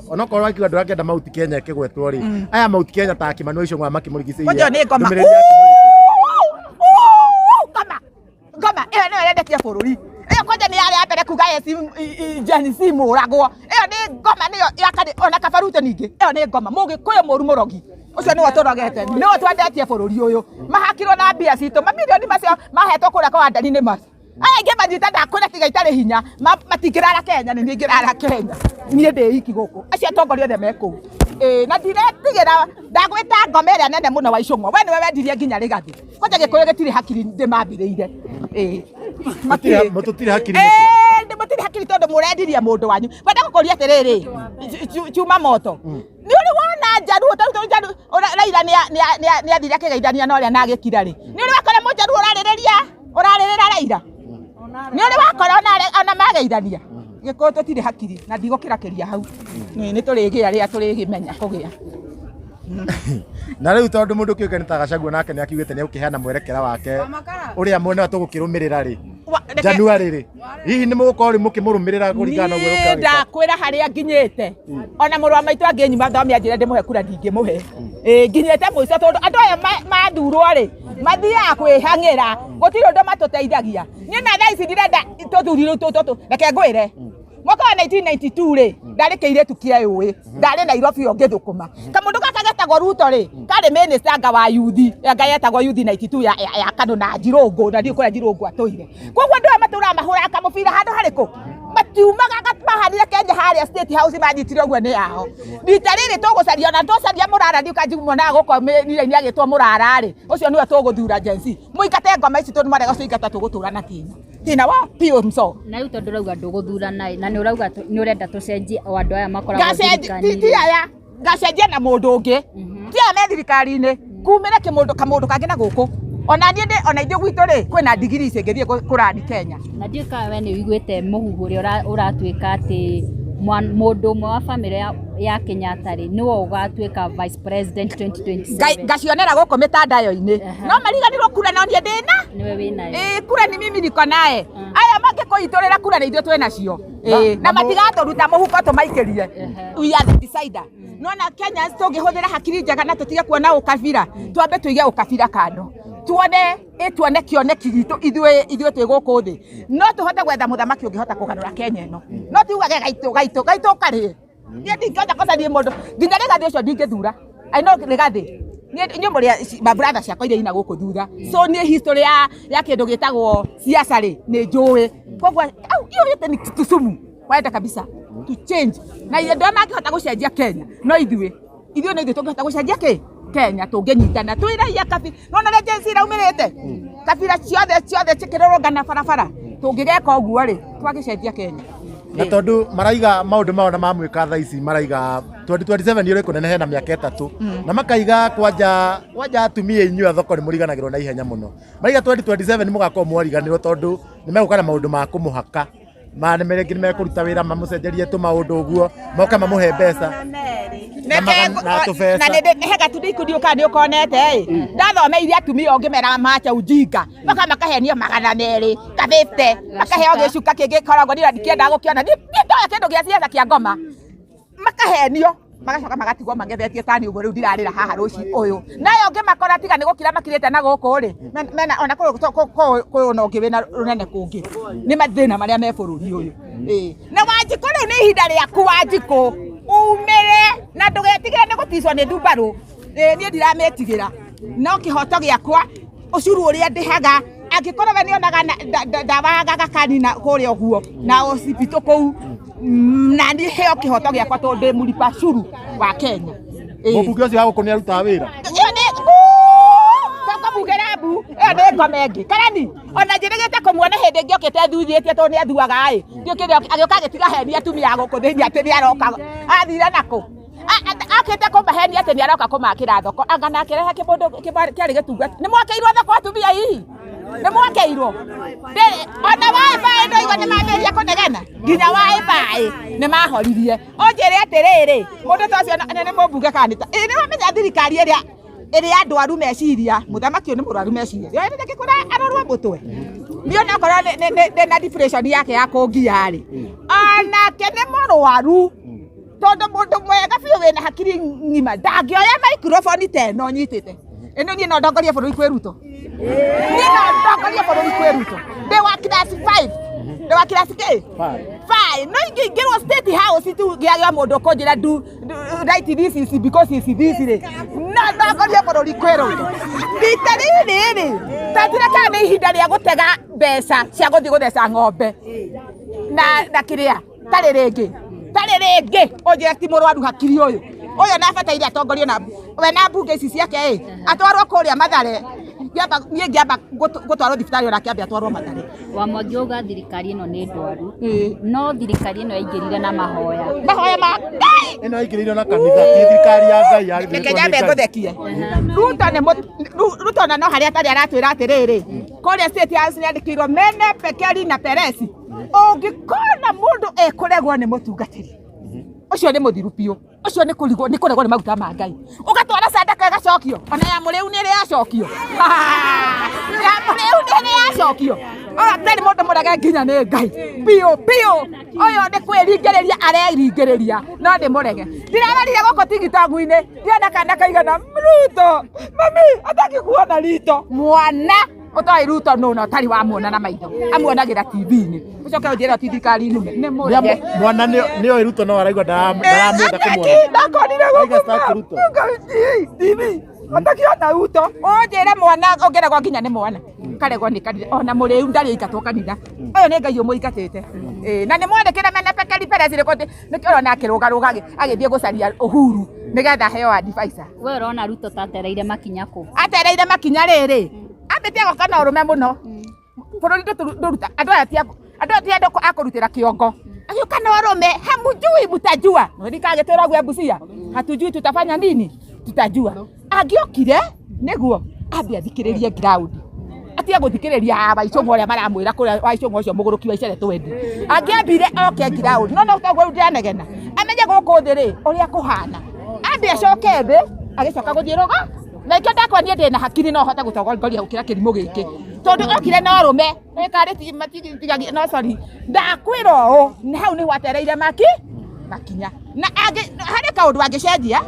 onokorwo akiuga ndũrakĩenda Mount Kenya ĩkĩgwetwo rĩ, aya Mount Kenya ta Kimani Ichung'wa makĩmũrigicĩirie. Kwanja nĩ ngoma. Ndũmĩrĩri yaku nĩ ĩrĩkũ? Ngoma. Ngoma ĩyo nĩyo ĩrendetie bũrũri. Ĩyo kwanja nĩ yarĩ ya mbere kuga Gen Z mũragwo. Ĩyo nĩ ngoma nĩyo yakani ona Kaba Ruto ningĩ. Ĩyo nĩ ngoma. Mũgĩkũyũ mũru mũrogi. Ũcio nĩwe tũrogete. Nĩwe twendetie bũrũri ũyũ. Mahakirwo na mbia citũ. Mamirioni macio mahetwo kũrĩa kwa Adani nĩ macio. Aya aingĩ manyita ndakwĩra tiga itarĩ hinya. Matingĩrara Kenya, nĩ niĩ ingĩrara Kenya. Niĩ ndĩ iki gũkũ. Acio atongoria othe me kũu. Na ndiretigĩra, ndagwĩta ngoma ĩrĩa nene mũno wa Ichung'wa. We nĩwe wendirie nginya Rigathĩ. Kwanja Gĩkũyũ gĩtirĩ hakiri ndĩmambĩrĩire. Matirĩ. Mũtũtirĩ hakiri nĩkĩ? Mũtirĩ hakiri tondũ mũrendirie mũndũ wanyu. Kwenda gũkũria atĩrĩrĩ, chuma moto. Nĩ ũrĩ wona Njaruo, ta rĩu Njaruo, Raila nĩ athire akĩgeithania na ũrĩa na agĩkira rĩ. Nĩ ũrĩ wakora Mũnjaruo ũrarĩrĩra Raila? Nĩ ũrĩ wakora ona mageithania? Gĩkũyũ tũtirĩ hakiri na ndigũkĩrakĩria hau. Nĩ tũrĩgĩa rĩrĩa tũrĩmenya kũgĩa. Na rĩu tondũ mũndũ kĩũke nĩ ta Gachagua nake nĩ akiugĩte nĩ egũkĩheana mwerekera wake ũrĩa mwena tũgũkĩrũmĩrĩra rĩ. January rĩ. Hihi nĩ mũgũkorwo rĩ mũkĩmũrũmĩrĩra kũringana na ũguo Niĩ ũrĩa ndakwĩra harĩa nginyĩte. Ona mũrũ wa maitũ angĩnyuma thome anjĩre ndĩmũhe kura ndingĩmũhe. Nginyĩte mũico tondũ andũ aya mathurwo rĩ, mathiaga kwĩhang'ĩra, gũtirĩ ũndũ matũteithagia. Niĩ na thaa ici ndirenda tũthuri rĩu tũtũ, reke ngwĩre. Mwaka wa 1992 rĩ, ndarĩ kĩirĩtu kĩeyũĩ, ndarĩ Nairobi o ngĩthũkũma. Kamũndũ gaka getagwo Ruto rĩ, karĩ minister anga wa youth, anga yetagwo youth 92 ya Kanu na Njirũngũ, na ndiũĩ kũrĩa Njirũngũ atũire. Koguo andũ aya matũraga mahũraga kamũbira handũ harĩkũ? Matiumaga mahanire Kenya harĩa State House manyitire ũguo nĩ yao. Rita rĩrĩ tũgũcaria ona tũcaria mũrara ndiũka njimuonaga gũkũ mĩrira-inĩ agĩtwo mũrara rĩ, ũcio nĩwe tũgũthura Gen Z. Mũingate ngoma ici tondũ mwarega gũcingata tũgũtũra na thĩna. Thĩna wa piũ mso. Na rĩu tondũ ũrauga ndũgũthurana ĩ, na nĩ ũrauga nĩ ũrenda tũcenjie o andũ aya makoragwo Ngacenjia thirikari-inĩ. ti aya ngacenjia na mũndũ ũngĩ ti aya me thirikari-inĩ kumĩre kĩmũndũ kamũndũ kangĩ na gũkũ ona niĩ ndĩ ona ithuĩ gwitũ rĩ kwĩna ndigiri ici ingĩthiĩ kũrani Kenya. Na ndiũĩ kana we nĩ ũiguĩte mũhuhu ũrĩa ũratuĩka atĩ mũndũ ũmwe wa bamĩrĩ ya Kenyatta rĩ nĩwe ũgatuĩka vice president 2027. Ngacionera gũkũ mĩtandao-inĩ no mariganĩrwo kura no niĩ ndĩna Nĩwe wĩnayo. Ĩĩ kura ni mimi niko naye. Aya mangĩkũitũrĩra kura nĩ ithuĩ twĩ nacio. Ĩĩ na matigatũruta mũhuko tũmaikĩrie. We are the decider. Nona Kenyans tũngĩhũthĩra hakiri njega na tũtige kuona ũkabira, twambe tũige ũkabira kando. Tuone tuone kĩoneki gitũ ithuĩ ithuĩ twĩ gũkũ thĩ. No tũhote gwetha mũthamaki ũngĩhota kũgarũra Kenya ĩno. No tiugage gaitũ gaitũ gaitũ karĩ. Niĩ ndingĩhota kũcaria mũndũ nginya Rigathĩ ũcio ndingĩthura. I know Rigathĩ. Niĩ inyuĩ mũrĩ ma brother ciakwa iria ina gũkũ thutha. So niĩ history ya kĩndũ gĩtagwo siasa rĩ nĩ njũĩ. Koguo au hiyo yote ni kitu sumu. Waenda kabisa to change. Na andũ arĩa mangĩhota gũcenjia Kenya no ithuĩ. Ithuĩ no ithuĩ tũngĩhota gũcenjia kĩ? Kenya tũngĩnyitana twĩ raia kabira. Nona rĩa Gen Z iraumĩrĩte. Kabira ciothe ciothe cikĩrũrũngana barabara. Tũngĩgeka ũguo rĩ twagĩcenjia Kenya. Na tondu maraiga maundu mao na mamwika thaa ici maraiga 2027 nĩ ũrĩkũnene hena mĩaka ĩtatũ na makaiga kwanja kwanja atumia inyuĩ a thoko nĩ mũriganagĩrwo na ihenya mũno maraiga 2027 nĩ mũgakorwo mwariganĩrwo tondũ nĩ megũka na maũndũ ma kũmũhaka ma nĩ rĩngĩ nĩ mekũruta wĩra mamũcenjerie tũmaũndũ ũguo moke mamũhe mbeca na tũbeca. Na nĩ hega tu ndikundi kana nĩ ũkonete ĩ ndathomeire atumia ũngĩmera macha ujinga maka makahenio 200 ka 50 makaheo gĩcuka kĩngĩ koragwo niĩ ndikĩendaga gũkĩona niĩ ndoya kĩndũ gĩa ciaca kĩa ngoma makahenio magacoka magatigwo mangethetie tani ũguo rĩu ndirarĩra haha rũci ũyũ nayo ngĩmakora tiga nĩ gũkira makirĩte na gũkũ rĩ mena ona kũrĩ ona ũngĩ wĩna rũnene kũngĩ nĩ mathĩna marĩa me bũrũri ũyũ. Na Wanjikũ rĩu nĩ ihinda rĩaku Wanjikũ umĩre na ndũgetigĩre nĩ gũticwo nĩ ndumbarũ. Niĩ ndiramĩtigĩra no kĩhoto gĩakwa ũcuru ũrĩa ndĩhaga angĩkorwo we nĩonaga ndawa gagakanina kũrĩa ũguo na ũcibitũ kũu na niĩ heo kĩhoto gĩakwa tondũ ndĩ mũripa curu wa Kenya. Mũmbunge ũcio wa gũkũ nĩ arutaga wĩra. Ĩyo nĩ tũkũmugĩra mbu ĩyo nĩ ngoma ĩngĩ karani ona njĩrĩgĩte kũmuona hĩndĩ ĩngĩ okĩte thuthĩtie tondũ nĩ athuaga ĩ ndiũkĩre agĩũka agĩtiga heni atumia a gũkũ thĩinĩ atĩ nĩ aroka athire nakũ akĩte kũmahenia atĩ nĩ aroka kũmakĩra thoko anga nake rehe kĩmũndũ kĩarĩ gĩtungata nĩ mwakĩirwo thoko atumia hihi nĩ mwakĩirwo ona wifi ndoigua nĩ mambĩrĩria kũnegena nginya wifi nĩ mahoririe ũnjĩre atĩrĩrĩ mũndũ ta ũcio nĩ mũmbunge kana nĩ ta ĩ nĩ wamenya thirikari ĩrĩa ĩrĩa andwaru meciria mũthamaki ũyũ nĩ mũrwaru meciria nĩoĩ ndĩkĩkũra arorwo mũtwe niĩ onakorwo ndĩna depression yake ya kũngia rĩ onake nĩ mũrwaru tondũ mũndũ mwega biũ wĩna hakiri ng'ima ndangĩoya microphone ta ĩno nyitĩte ĩno niĩ no ndongorie bũrũri kwĩ Ruto niĩ no ndongorie bũrũri kwĩ Ruto ndĩ wa class 5 ndĩ wa class kĩ 5 no ingĩingĩrwo State House tu gĩa mũndũ ũkũnjĩra do write this is because is this rĩ no ndongorie bũrũri kwĩ Ruto rita rĩrĩ rĩ tatire kana nĩ ihinda rĩa gũtega mbeca cia gũthiĩ gũtheca ng'ombe na kĩrĩa tarĩ rĩngĩ tarĩ rĩngĩ ũnjĩre ti mũrwaru hakiri ũyũ ũyũ nabataire atongorio na we na mbunge ici ciake ĩ atwarwo kũrĩa Mathare niĩ ngĩamba gũtwarwo thibitarĩ onake ambe atwarwo Mathare. Wa Mwangi auga thirikari ĩno nĩ ndwaru no thirikari ĩno yaingĩrire na mahoya mahoya ma Ngai ĩno yaingĩrĩirwo na kanitha ti thirikari ya Ngai reke nyambe ngũthekie Ruto nĩ Ruto na no harĩa atarĩ aratwĩra atĩrĩrĩ kũrĩa State House nĩandĩkĩirwo mene Pekeri na Peresi ũngĩkona mũndũ ekũregwo nĩ mũtungatĩri ũcio nĩ mũthiru biũ ũcio nĩ kũrigwo nĩ kũregwo nĩ maguta ma Ngai ũgatwara sadaka ĩgacokio ona ya mũrĩu nĩ ĩrĩ yacokio ya mũrĩu nĩ ĩrĩ yacokio atarĩ mũndũ mũrege nginya nĩ Ngai biũ biũ ũyũ nĩ kwĩringĩrĩria areringĩrĩria no nĩ mũrege ndĩrarorire gũkũ TikTok-inĩ ndĩrona kana kaigana Ruto mami ataki kuona rito mwana ũtoĩ Ruto nũ na ũtarĩ wamuona na maitho amuonagĩra TV-inĩ ũcoke ũnjĩre ti thirikari nũme nĩ mũrege mwana nĩ oĩ Ruto no araigua ndaramwenda kũmuona ndakonire Arauga staki Ruto. gũkũ TV Ũtakiona Ruto ũnjĩre mwana ũngĩregwo nginya nĩ mwana karegwo nĩ kanitha ona mũrĩu ndarĩ aingatwo kanitha ũyũ nĩ Ngai ũmũingatĩte. Ĩĩ, na nĩ mwandĩkĩre mene pekeri perezi nĩkĩo ũrona akĩrũgarũga agĩthiĩ gũcaria Uhuru nĩgetha aheo advisor. We ũrona Ruto ta atereire makinya kũ? Atereire makinya rĩrĩ, ambĩtie agoka na ũrũme mũno. Bũrũri ndũruta andũ aya ti andũ aya ti andũ a kũrutĩra kĩongo. Agĩũka na ũrũme, hamjui mtajua. Nĩkagĩtwĩra ũguo Busia, hatujui tutafanya nini, tutajua. Angĩokire nĩguo ambe athikĩrĩrie ground. Atige gũthikĩrĩria Waicũng'wa ũrĩa maramwĩra kũrĩa Waicũng'wa ũcio mũgũrũki wa icere twendi. Angĩambire oke ground, no no toguo rĩu ndĩranegena. Amenye gũkũ thĩ rĩ ũrĩa kũhana. Ambe acoke thĩ agĩcoka gũthiĩ rũga. Na ikĩo ndakwa niĩ ndĩna hakiri no hote gũtongoria gũkĩra kĩrimũ gĩkĩ. Tondũ okire na ũrũme, nĩkarĩ matigagia no sorry. Ndakwĩra ũũ, nĩ hau nĩho atereire makinya. Na harĩ kaũndũ angĩcenjia,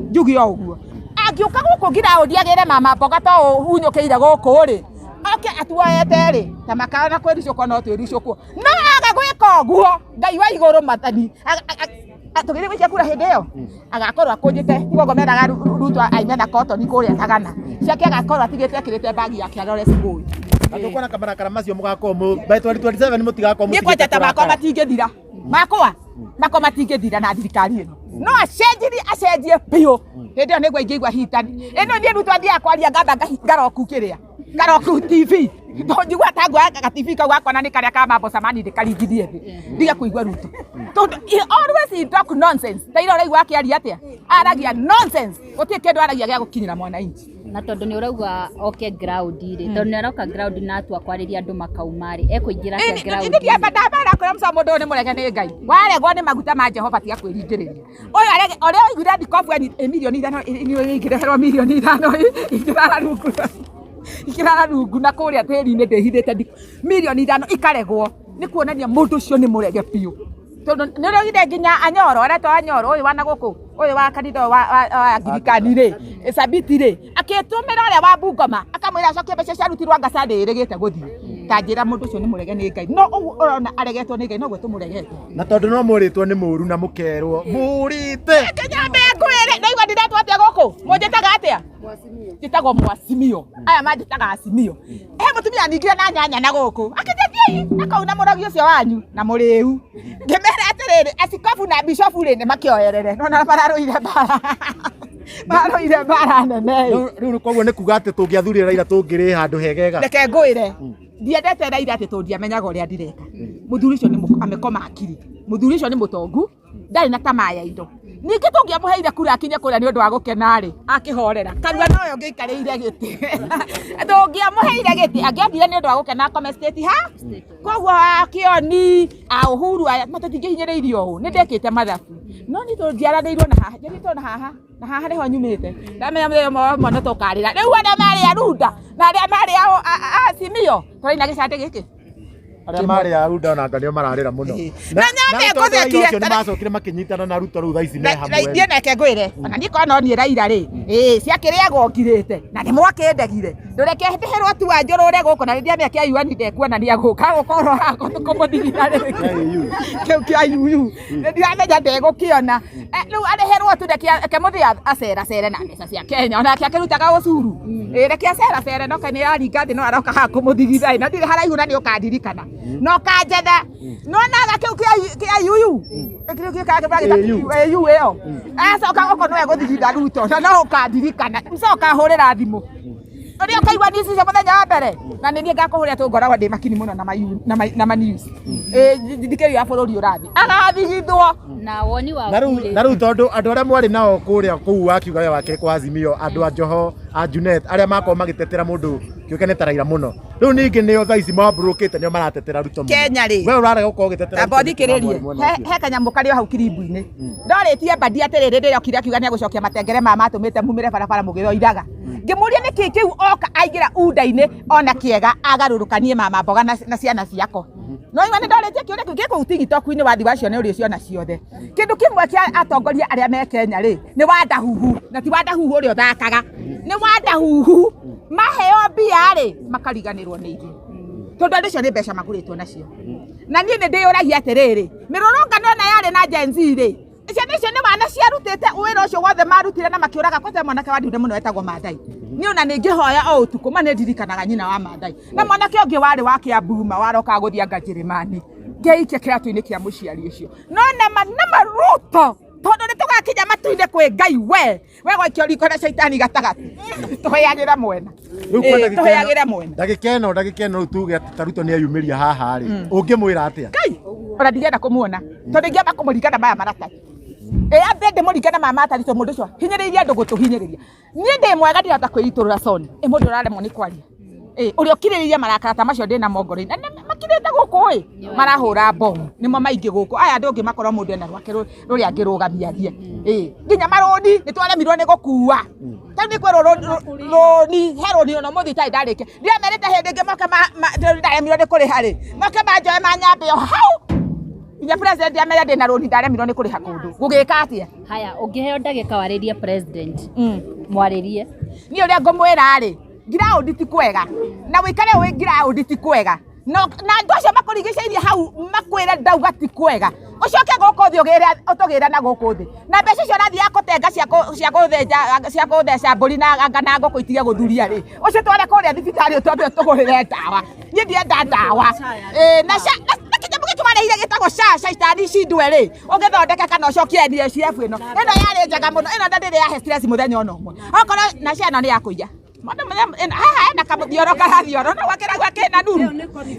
njuge o ũguo. Angĩũka gũkũ ground agĩre mama mboga to ũhunyũkĩire gũkũ rĩ, oke atuoete rĩ, ta makana kwĩricũkwo no twĩricũkwo. No aga gwĩka ũguo, Ngai wa igũrũ mathani, tũgĩthiĩ gũikia kura hĩndĩ ĩyo, agakorwo akũnjĩte, tiguo meraga Ruto aime na cotton kũrĩa Sagana. Ciake agakorwo atigĩte ekĩrĩte bagi yake arore Sugoi. Na tũkuona kamarakara macio mũgakorwo by 2027 mũtigakorwo Niĩ kwanja ta makwa matingĩthira. Makwa matingĩthira na thirikari ĩno. No acenjirie acenjie biũ. Hĩndĩ ĩyo nĩguo ingĩigua hitani. Ĩno niĩ Ruto athiaga kwaria ngamba ngaroku kĩrĩa. Ngaroku TV. Njigua ta nguoya ga TV kau gakwa na nĩ karĩa ka mambo samani ndĩkaringithie thĩ. Ndige kũigua Ruto. Tondũ he always he talk nonsense. Ta ira ũraigua akĩaria atĩa? Aragia nonsense. Gũtirĩ kĩndũ aragia gĩa gũkinyĩra mwananchi. Na tondũ nĩ ũrauga oke ground rĩ, tondũ nĩ aroka ground na atua kwarĩria andũ makauma rĩ, ekũingĩra atĩa ground? Ĩndĩ ndiamba ndambara kwĩra mũca mũndũ ũyũ nĩ mũrege nĩ Ngai. Waregwo nĩ maguta ma Jehova tiga kwĩringĩrĩria. Ũyũ ũrĩa waiguire thikobu mirioni 5 ingĩreherwo mirioni 5 ingĩrara rungu na kũrĩa tĩri-inĩ ndĩhithĩte mirioni 5 ikaregwo nĩ kuonania mũndũ ũcio nĩ mũrege biũ. Tondũ nĩ ũrogire nginya Anyoro aretwo Anyoro ũyũ wa na gũkũ ũyũ wa kanitha wa Angirikani rĩ Sabiti rĩ akĩtũmĩra ũrĩa wa Bungoma akamwĩra acokie mbeca ciarutirwo anga Sunday ĩrĩgĩte gũthiĩ. Ta njĩra mũndũ ũcio nĩ mũrege nĩ Ngai. No ũguo ũrona aregetwo nĩ Ngai noguo tũmũregete. Na tondũ no mũrĩtwo nĩ mũru na mũkerwo mũrĩte. Kĩnyambe ngwĩre ndaigua ndiretwo atĩa gũkũ? Mũnjĩtaga atĩa? Njĩtagwo Mwasimio. Aya manjĩtaga Asimio. He mũtumia ningire na nyanya na gũkũ. Akĩnjĩra thiĩi na kũu na mũrogi ũcio wanyu na mũrĩu. Ngĩmera atĩrĩrĩ, asikobu na bishofu rĩ nĩmakĩoerere. No na mararũire mbara. Mararũire mbara nene. Rĩu koguo nĩ kuga atĩ tũngĩathurire Raila tũngĩrĩ handũ hegega. Reke ngwĩre. Ndiendete Raila atĩ tondũ ndiamenyaga ũrĩa ndireka. Mũthuri ũcio nĩ amekoma hakiri. Mũthuri ũcio nĩ mũtongu. Ndarĩ na tamaa ya indo. Ningĩ tũngĩamũheire kura akinye kũrĩa nĩ ũndũ wa gũkena rĩ, akĩhorera. Karua nowe ũngĩikarĩire gĩtĩ. Tũngĩamũheire gĩtĩ, angĩathire nĩ ũndũ wa gũkena akome state ha? Koguo akĩoni, a Uhuru aya, matũtingĩhinyĩrĩirio ũũ. Nĩ ndekĩte mathabu. No niĩ tondũ njiaranĩirwo na haha, njiarĩtwo na haha, na haha nĩho nyumĩte. Ndamenya mũthenya ũmwe wa mwana tũkarĩra. Rĩu arĩa marĩ a Runda, na arĩa marĩ a Azimio, tũraina gĩcandĩ gĩkĩ. Arĩa marĩ a Runda ona anga nĩo mararĩra mũno. Na nyambe ngũthekie. ngũthekie. Nĩ macokire makĩnyitana na Ruto rĩu thaa ici me hamwe. Niĩ neke ngwĩre, ona niĩ korwo no niĩ Raila rĩ, ĩĩ ciakĩrĩagwo ngirĩte na nĩ mwakĩndegire. Ndũreke ndĩhĩrwo tu anjũrũre gũkũ na rĩrĩa mĩaka ya UN ndekuonania gũka gũkorwo haha kũmũthigina rĩngĩ. Kĩu kĩa UU. Nĩ ndiramenya ndegũkĩona. Rĩu arĩhĩrwo tu reke mũthĩ aceracere na mbeca cia Kenya onake akĩrutaga ũcuru. Ĩĩ reke aceracere no kaĩ nĩ araringa thĩ no aroka haha kũmũthigitha na ndirĩ haraihu na nĩ ũkandirikana. No kanjetha. No naga kĩu kĩa UU. Kĩu kĩa AU ĩyo. Acoka gũkũ nĩwe gũthigitha Ruto na no ũkandirikana. Mcoka hũrĩra thimũ. Ũrĩa ũkaigua news icio mũthenya wa mbere na nĩ niĩ ngakũhũrĩra tondũ ngoragwo ndĩ makini mũno na ma news. Thikĩrĩria ya bũrũri ũrathiĩ. Agathigithwo. Na woni waku Na rĩu tondũ andũ arĩa mwarĩ nao kũrĩa kũu wakiuga we wakĩrĩ kwa Azimio, andũ a Joho, a Junet, arĩa makorwo magĩtetera mũndũ kĩũkene ta Raila mũno. Rĩu ningĩ nĩo thaa ici mambũrũkĩte nĩo maratetera Ruto mũno. Kenya rĩ. We ũrarega gũkorwo ũgĩtetera Tamba Ruto nĩkĩ ũthikĩrĩrie. mwena ũcio? He kanyamũ karĩ o hau kirimbu-inĩ. Ndorĩtie Mbadi atĩrĩrĩ rĩrĩa okire akiuga nĩegũcokia matengere maya matũmĩte mumĩre barabara mũgĩthoithaga. Ngĩmũria nĩkĩ kĩu oka aingĩra unda-inĩ ona kĩega agarũrũkanie mama mboga na ciana ciako. No igua nĩ ndorĩtie kĩũria kĩu gĩ kũu TikTok-inĩ wathi wacio nĩ ũrĩciona ciothe. Kĩndũ kĩmwe kĩa atongoria arĩa me Kenya rĩ, nĩ wandahuhu, na ti wandahuhu ũrĩa ũthakaga. Nĩ wandahuhu, maheo mbia rĩ, makariganĩrwo nĩ ithuĩ. Tondũ andũ acio nĩ mbeca magũrĩtwo nacio. Na niĩ nĩ ndĩyũragia atĩrĩrĩ, mĩrũrũngano ĩno yarĩ na Gen Z rĩ, Ciana icio nĩ wana ciarutĩte wĩra ũcio wothe marutire na makĩũraga kwanja mwanake wa ndiune mũno wetagwo Mathai. Niĩ ona nĩ ngĩhoya o ũtukũ ma nĩ ndirikanaga nyina wa Mathai. Na mwanake ũngĩ warĩ wa Kĩambu ma warokaga gũthianga Njĩrĩmani. Ngeikia kĩratũ-inĩ kĩa mũciari ũcio. No nama nama Ruto tondũ nĩ tũgakinya matu-inĩ kwĩ Ngai we we gwaikio riko na caitani gatagatĩ tũheagĩre mwena. Rĩu kwa Ĩĩ, ndagĩka ĩno- tũheagĩre mwena. Ndagĩka ĩno ndagĩka ĩno rĩu tuge atĩ ta Ruto nĩ eyumĩria haha rĩ ũngĩmwĩra atĩa? Ngai ona ndigenda kũmuona tondũ ingĩamba kũmũringana maya maratathi ĩ ambe ndĩmũringane maya maratathi tondũ mũndũ ũcio hinyĩrĩirie andũ gũtũhinyĩrĩria. Niĩ ndĩ mwega ndirahota kwĩitũrũra soni ĩ mũndũ ũraremwo nĩ kwaria ĩ ũrĩa ũkirĩrĩirie marakara ta macio ndĩna mo ngoro-inĩ na nĩ makirĩte gũkũ ĩ marahũra mbomu nĩmo maingĩ gũkũ aya andũ ũngĩ makorwo mũndũ ena rwake rũrĩa angĩrũgamia arie ĩ nginya marũni nĩ twaremirwo nĩ gũkua tarĩu nĩ kwĩrwo rũni he rũni ona ũmũthĩ itarĩ ndarĩkia ndiamerĩte hĩndĩ ĩngĩ moke ndaremirwo nĩ kũrĩha rĩ moke manjoe manyambe o hau nginya president amere ndĩna rũni ndaremirwo nĩ kũrĩha kũndũ gũgĩka atĩa. Haya, ũngĩheo ndagĩka warĩrie president, mwarĩrie. Niĩ ũrĩa ngũmwĩra rĩ ngiraũndi ti kwega na wĩikare wĩ ngiraũndi ti kwega no na andũ acio makũrigicĩirie hau makwĩre ndauga ti kwega ũcoke gũkũ thĩ ũgĩre ũtũgĩre na gũkũ thĩ na mbeca icio ũrathiaga gũtenga cia cia kũthĩnja cia kũtheca mbũri na anga na ngũkũ itige gũthuria rĩ ũcitware kũrĩa thibitarĩ ũtwambe ũtũgũrĩre ndawa. Niĩ ndienda ndawa. Ĩ, na na kĩnyamũ gĩkĩ warehire gĩtagwo SHA caitani cindwe rĩ ũgĩthondeke kana ũcokie NHIF ĩno ĩno yarĩ njega mũno ĩno ndĩrĩ yahe stress mũthenya ona ũmwe okorwo na SHA ĩno nĩ ya kũiya. Mwana mũthenya haha hena kamũthioro karathioro no gwakĩragwo kĩna nuru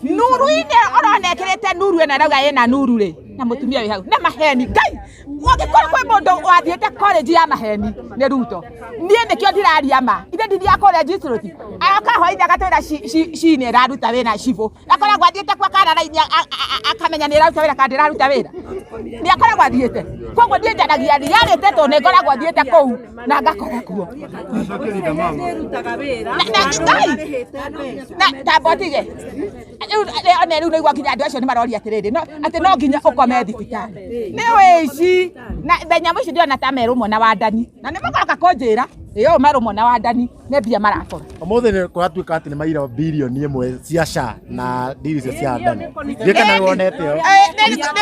nuru-inĩ ũrona ĩkĩrĩte nuru ĩno ĩrauga ĩna nuru rĩ na mũtumia wĩ hau na maheni. Ngai ũngĩkorwo kwĩ mũndũ wathiĩte college ya maheni nĩ Ruto. Niĩ nĩkĩo ndiraria ma ithe ndithiaga college institute aroka hwainĩ agatwĩra ci nĩ ĩraruta wĩra cibũ akoragwo athiĩte kwa karara-inĩ akamenya nĩ ĩraruta wĩra kana ndĩraruta wĩra nĩ akoragwo athiĩte koguo niĩ njaragia reality tondũ nĩ ngoragwo thiĩte kũu na ngakora kuo na Ngai na tamba ũtige rĩu one rĩu nĩigua nginya andũ acio nĩ maroria atĩrĩrĩ no atĩ no nginya ũkome thibitarĩ nĩ wĩici na nyamũ ici ndĩrona ta merũmwo na wandani na nĩ magoka kũnjĩra ĩ ũũ merũmwo na wandani nĩ mbia marakora. Ũmũthĩ nĩ kũratuĩka atĩ nĩ maira birioni ĩmwe cia SHA na ndiri icio cia Adani. Ndiũĩ kana nĩ wonete ĩyo.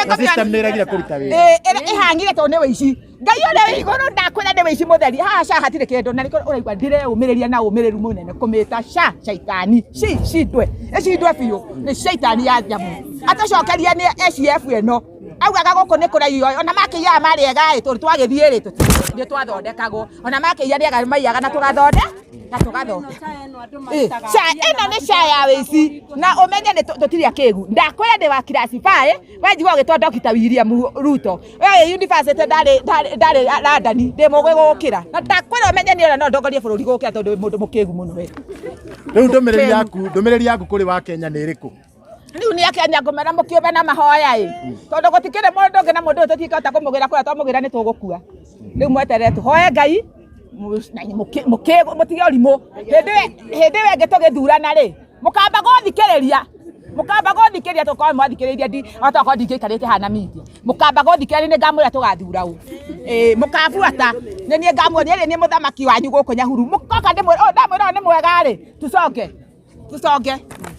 Na system nĩ ĩregire kũruta wĩra. Ĩhang'ire tondũ nĩ wĩici. Ngai ũrĩa wĩ igũrũ ndakwĩra nĩ wĩici mũtheri haha SHA hatirĩ kĩndũ na nĩkĩo ũraigua ndĩreũmĩrĩria na ũmĩrĩru mũnene kũmĩta SHA caitani ci cindwe ĩcindwe biũ nĩ caitani ya nyamũ atũcokeria nĩ SHIF ĩno augaga gũkũ nĩ kũraiywo ona makĩiyaga marĩ ega ĩ tondũ twagĩthiĩ rĩ nĩ twathondekagwo ona makĩiya nĩ ega maiyaga na tũgathondeka na tũgathondeka. Ĩ, SHA ĩno nĩ SHA ya wĩici na ũmenye nĩ tũtirĩ akĩgu ndakwĩra ndĩ wa classify we njigua ũgĩtwo Dr. William Ruto we wĩ university ndarĩ ndarĩ ndarĩ London ndĩ mũgĩ gũkĩra na ndakwĩra ũmenye niĩ ona no ndongorie bũrũri gũkĩra tondũ wĩ mũndũ mũkĩgu mũno we. Rĩu ndũmĩrĩri yaku ndũmĩrĩri yaku kũrĩ wa Kenya nĩ ĩrĩkũ? Rĩu nĩ akenya ngũmera mũkĩũmbe na mahoya ĩ tondũ gũtikĩrĩ mũndũ ũngĩ na mũndũ ũyũ tũtingĩhota kũmũgĩra kũrĩa twamũgĩra nĩ tũgũkua. Rĩu mweterere tũhoe Ngai mũtige ũrimũ hĩndĩ ĩyo ĩngĩ tũgĩthurana rĩ mũkamba gũthikĩrĩria mũkamba gũthikĩrĩria tũkorwo mwathikĩrĩirie ndi otokorwo ndingĩikarĩte haha na media mũkamba gũthikĩrĩria nĩ ngamwĩra tũgathura ũ ĩ mũkabuata nĩ niĩ ngamuonia rĩ nĩ mũthamaki wanyu gũkũ Nyahururu mũkoka ndĩmwĩre ũyũ ndamwĩra ũyũ nĩ mwega rĩ tucoke tucoke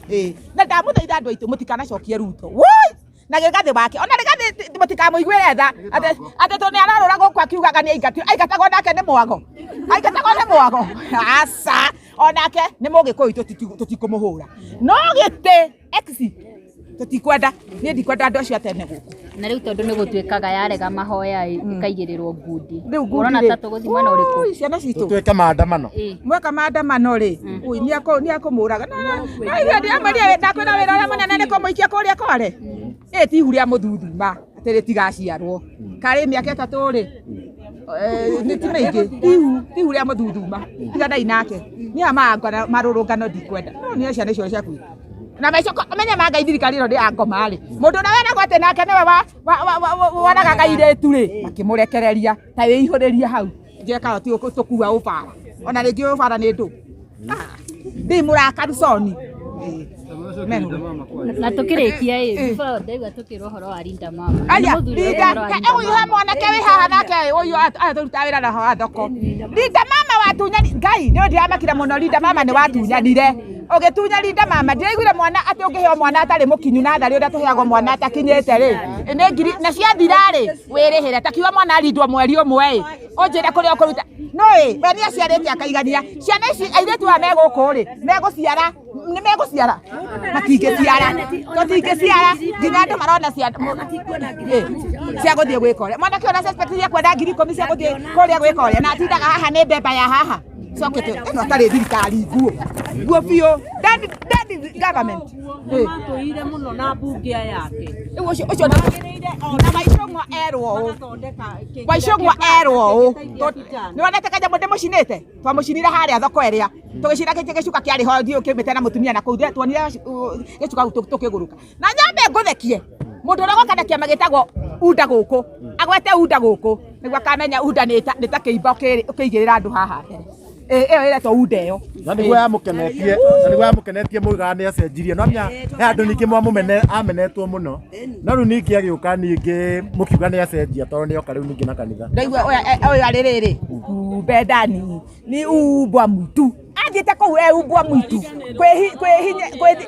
ĩ na ndamũthaitha andũ aitũ mũtikanacokie Ruto woi na Rigathĩ wake ona Rigathĩ mũtikamũiguĩre tha atĩ tondũ nĩ ararũra gũkũ akiugaga nĩ aingatirwo aingatagwo nake nĩ mwago aingatagwo nĩ mwago aca onake nĩ mũgĩkũyũ tũtikũmũhũra no gĩtĩ ex tũtikwenda niĩ ndikwenda andũ acio a tene gũkũ. Na rĩu tondũ nĩ gũtuĩkaga yarega mahoya ĩ ĩkaigĩrĩrwo ngundi Rĩu ngundi ũrona rĩ ta tũgũthiĩ mwena ũrĩkũ? Ui, ciana citũ Tũtuĩke maandamano. Ĩ. Mweka maandamano rĩ ui nĩ akũmũraga na ithuĩ ndiramwĩria ndakwĩra wĩra ũrĩa mũnene nĩ kũmũikia kũrĩa kware ĩ ti ihu rĩa mũthuthuma atĩ rĩtigaciarwo karĩ mĩaka ĩtatũ rĩ nĩ ti mĩingĩ ti ihu rĩa mũthuthuma tiganai nake niĩ aya marũrũngano ndikwenda no nĩ ciana icio ciaku na maico menye manga thirikari ĩno nĩ ya ngoma rĩ mũndũ ũrĩa weragwo atĩ nake nĩwe woragaga airĩtu rĩ makĩmũrekereria ta wĩihũrĩrie hau njekaga ti tũkua ũbara ona rĩngĩ ũbara nĩ ndũ ndĩ mũrakaru soni. Na tũkĩrĩkia ĩ before ndaigua tũkĩrwo ũhoro wa Linda Mama. Aya, Nĩ mũthuri ũrĩa Linda, ũhoro wa Linda ũyũ he Mama. mwanake wĩ haha nake ũyũ aya tũrutaga wĩra na haha thoko. Linda Mama watunyanire, Ngai nĩ ndĩramakire mũno Linda Mama nĩ watunyanire. Ũgĩtunya rinda mama, ndiraiguire mwana atĩ ũngĩheo mwana atarĩ mũkinyu natharĩ ũrĩa tũheagwo mwana atakinyĩte rĩ, nĩ ngiri na ciathira rĩ, wĩrĩhĩre. Ta kiuga mwana arindwo mweri ũmwe ĩ, ũnjĩre kũrĩa ũkũruta. No ĩ, we nĩ aciarĩte akaigania. Ciana ici airĩtu aya me gũkũ rĩ, megũciara, nĩ megũciara? Matingĩciara. Tũtingĩciara nginya andũ marona ciana cia gũthiĩ gwĩka ũrĩa. Mwanake ũrĩa suspect kwenda 10,000 cia gũthiĩ kũrĩa gwĩka ũrĩa na atindaga haha nĩ mbemba ya haha. Coke tu ĩno atarĩ thirikari nguo. Nguo biũ. Dead dead government. Nĩmatũire mũno na mbunge yake. Rĩu ũcio ũcio na Waicũng'wa erwo ũũ. Magathondeka kĩ- Waicũng'wa kĩrĩa erwo ũũ. kĩngĩteithia vijana. Nĩ wonete kanyamũ ndĩmũcinĩte? Twamũcinire harĩa thoko ĩrĩa. Tũgĩcina gĩcuka kĩarĩ ho thiũ kĩumĩte na mũtumia na kũu tuonire gĩcuka tũkĩgũrũka. Na nyambe ngũthekie. Mũndũ ũrĩa ũgoka na kĩama gĩtagwo unda gũkũ. Agwete unda gũkũ. Nĩguo akamenya unda nĩ ta kĩimba ũkĩigĩrĩra andũ haha mbere. Ĩyo ĩretwo unda ĩyo. Na nĩguo yamũkenetie, na nĩguo yamũkenetie mugaga nĩ acenjirie. No menya he andũ ningĩ mwamũmene amenetwo mũno. No rĩu ningĩ agĩũka ningĩ mũkiuga nĩ acenjia tondũ nĩ oka rĩu ningĩ na kanitha. Ndaigua ũyũ arĩ rĩrĩ kumbe ndani ni umbwa mwitu athiĩte kũu e umbwa mwitu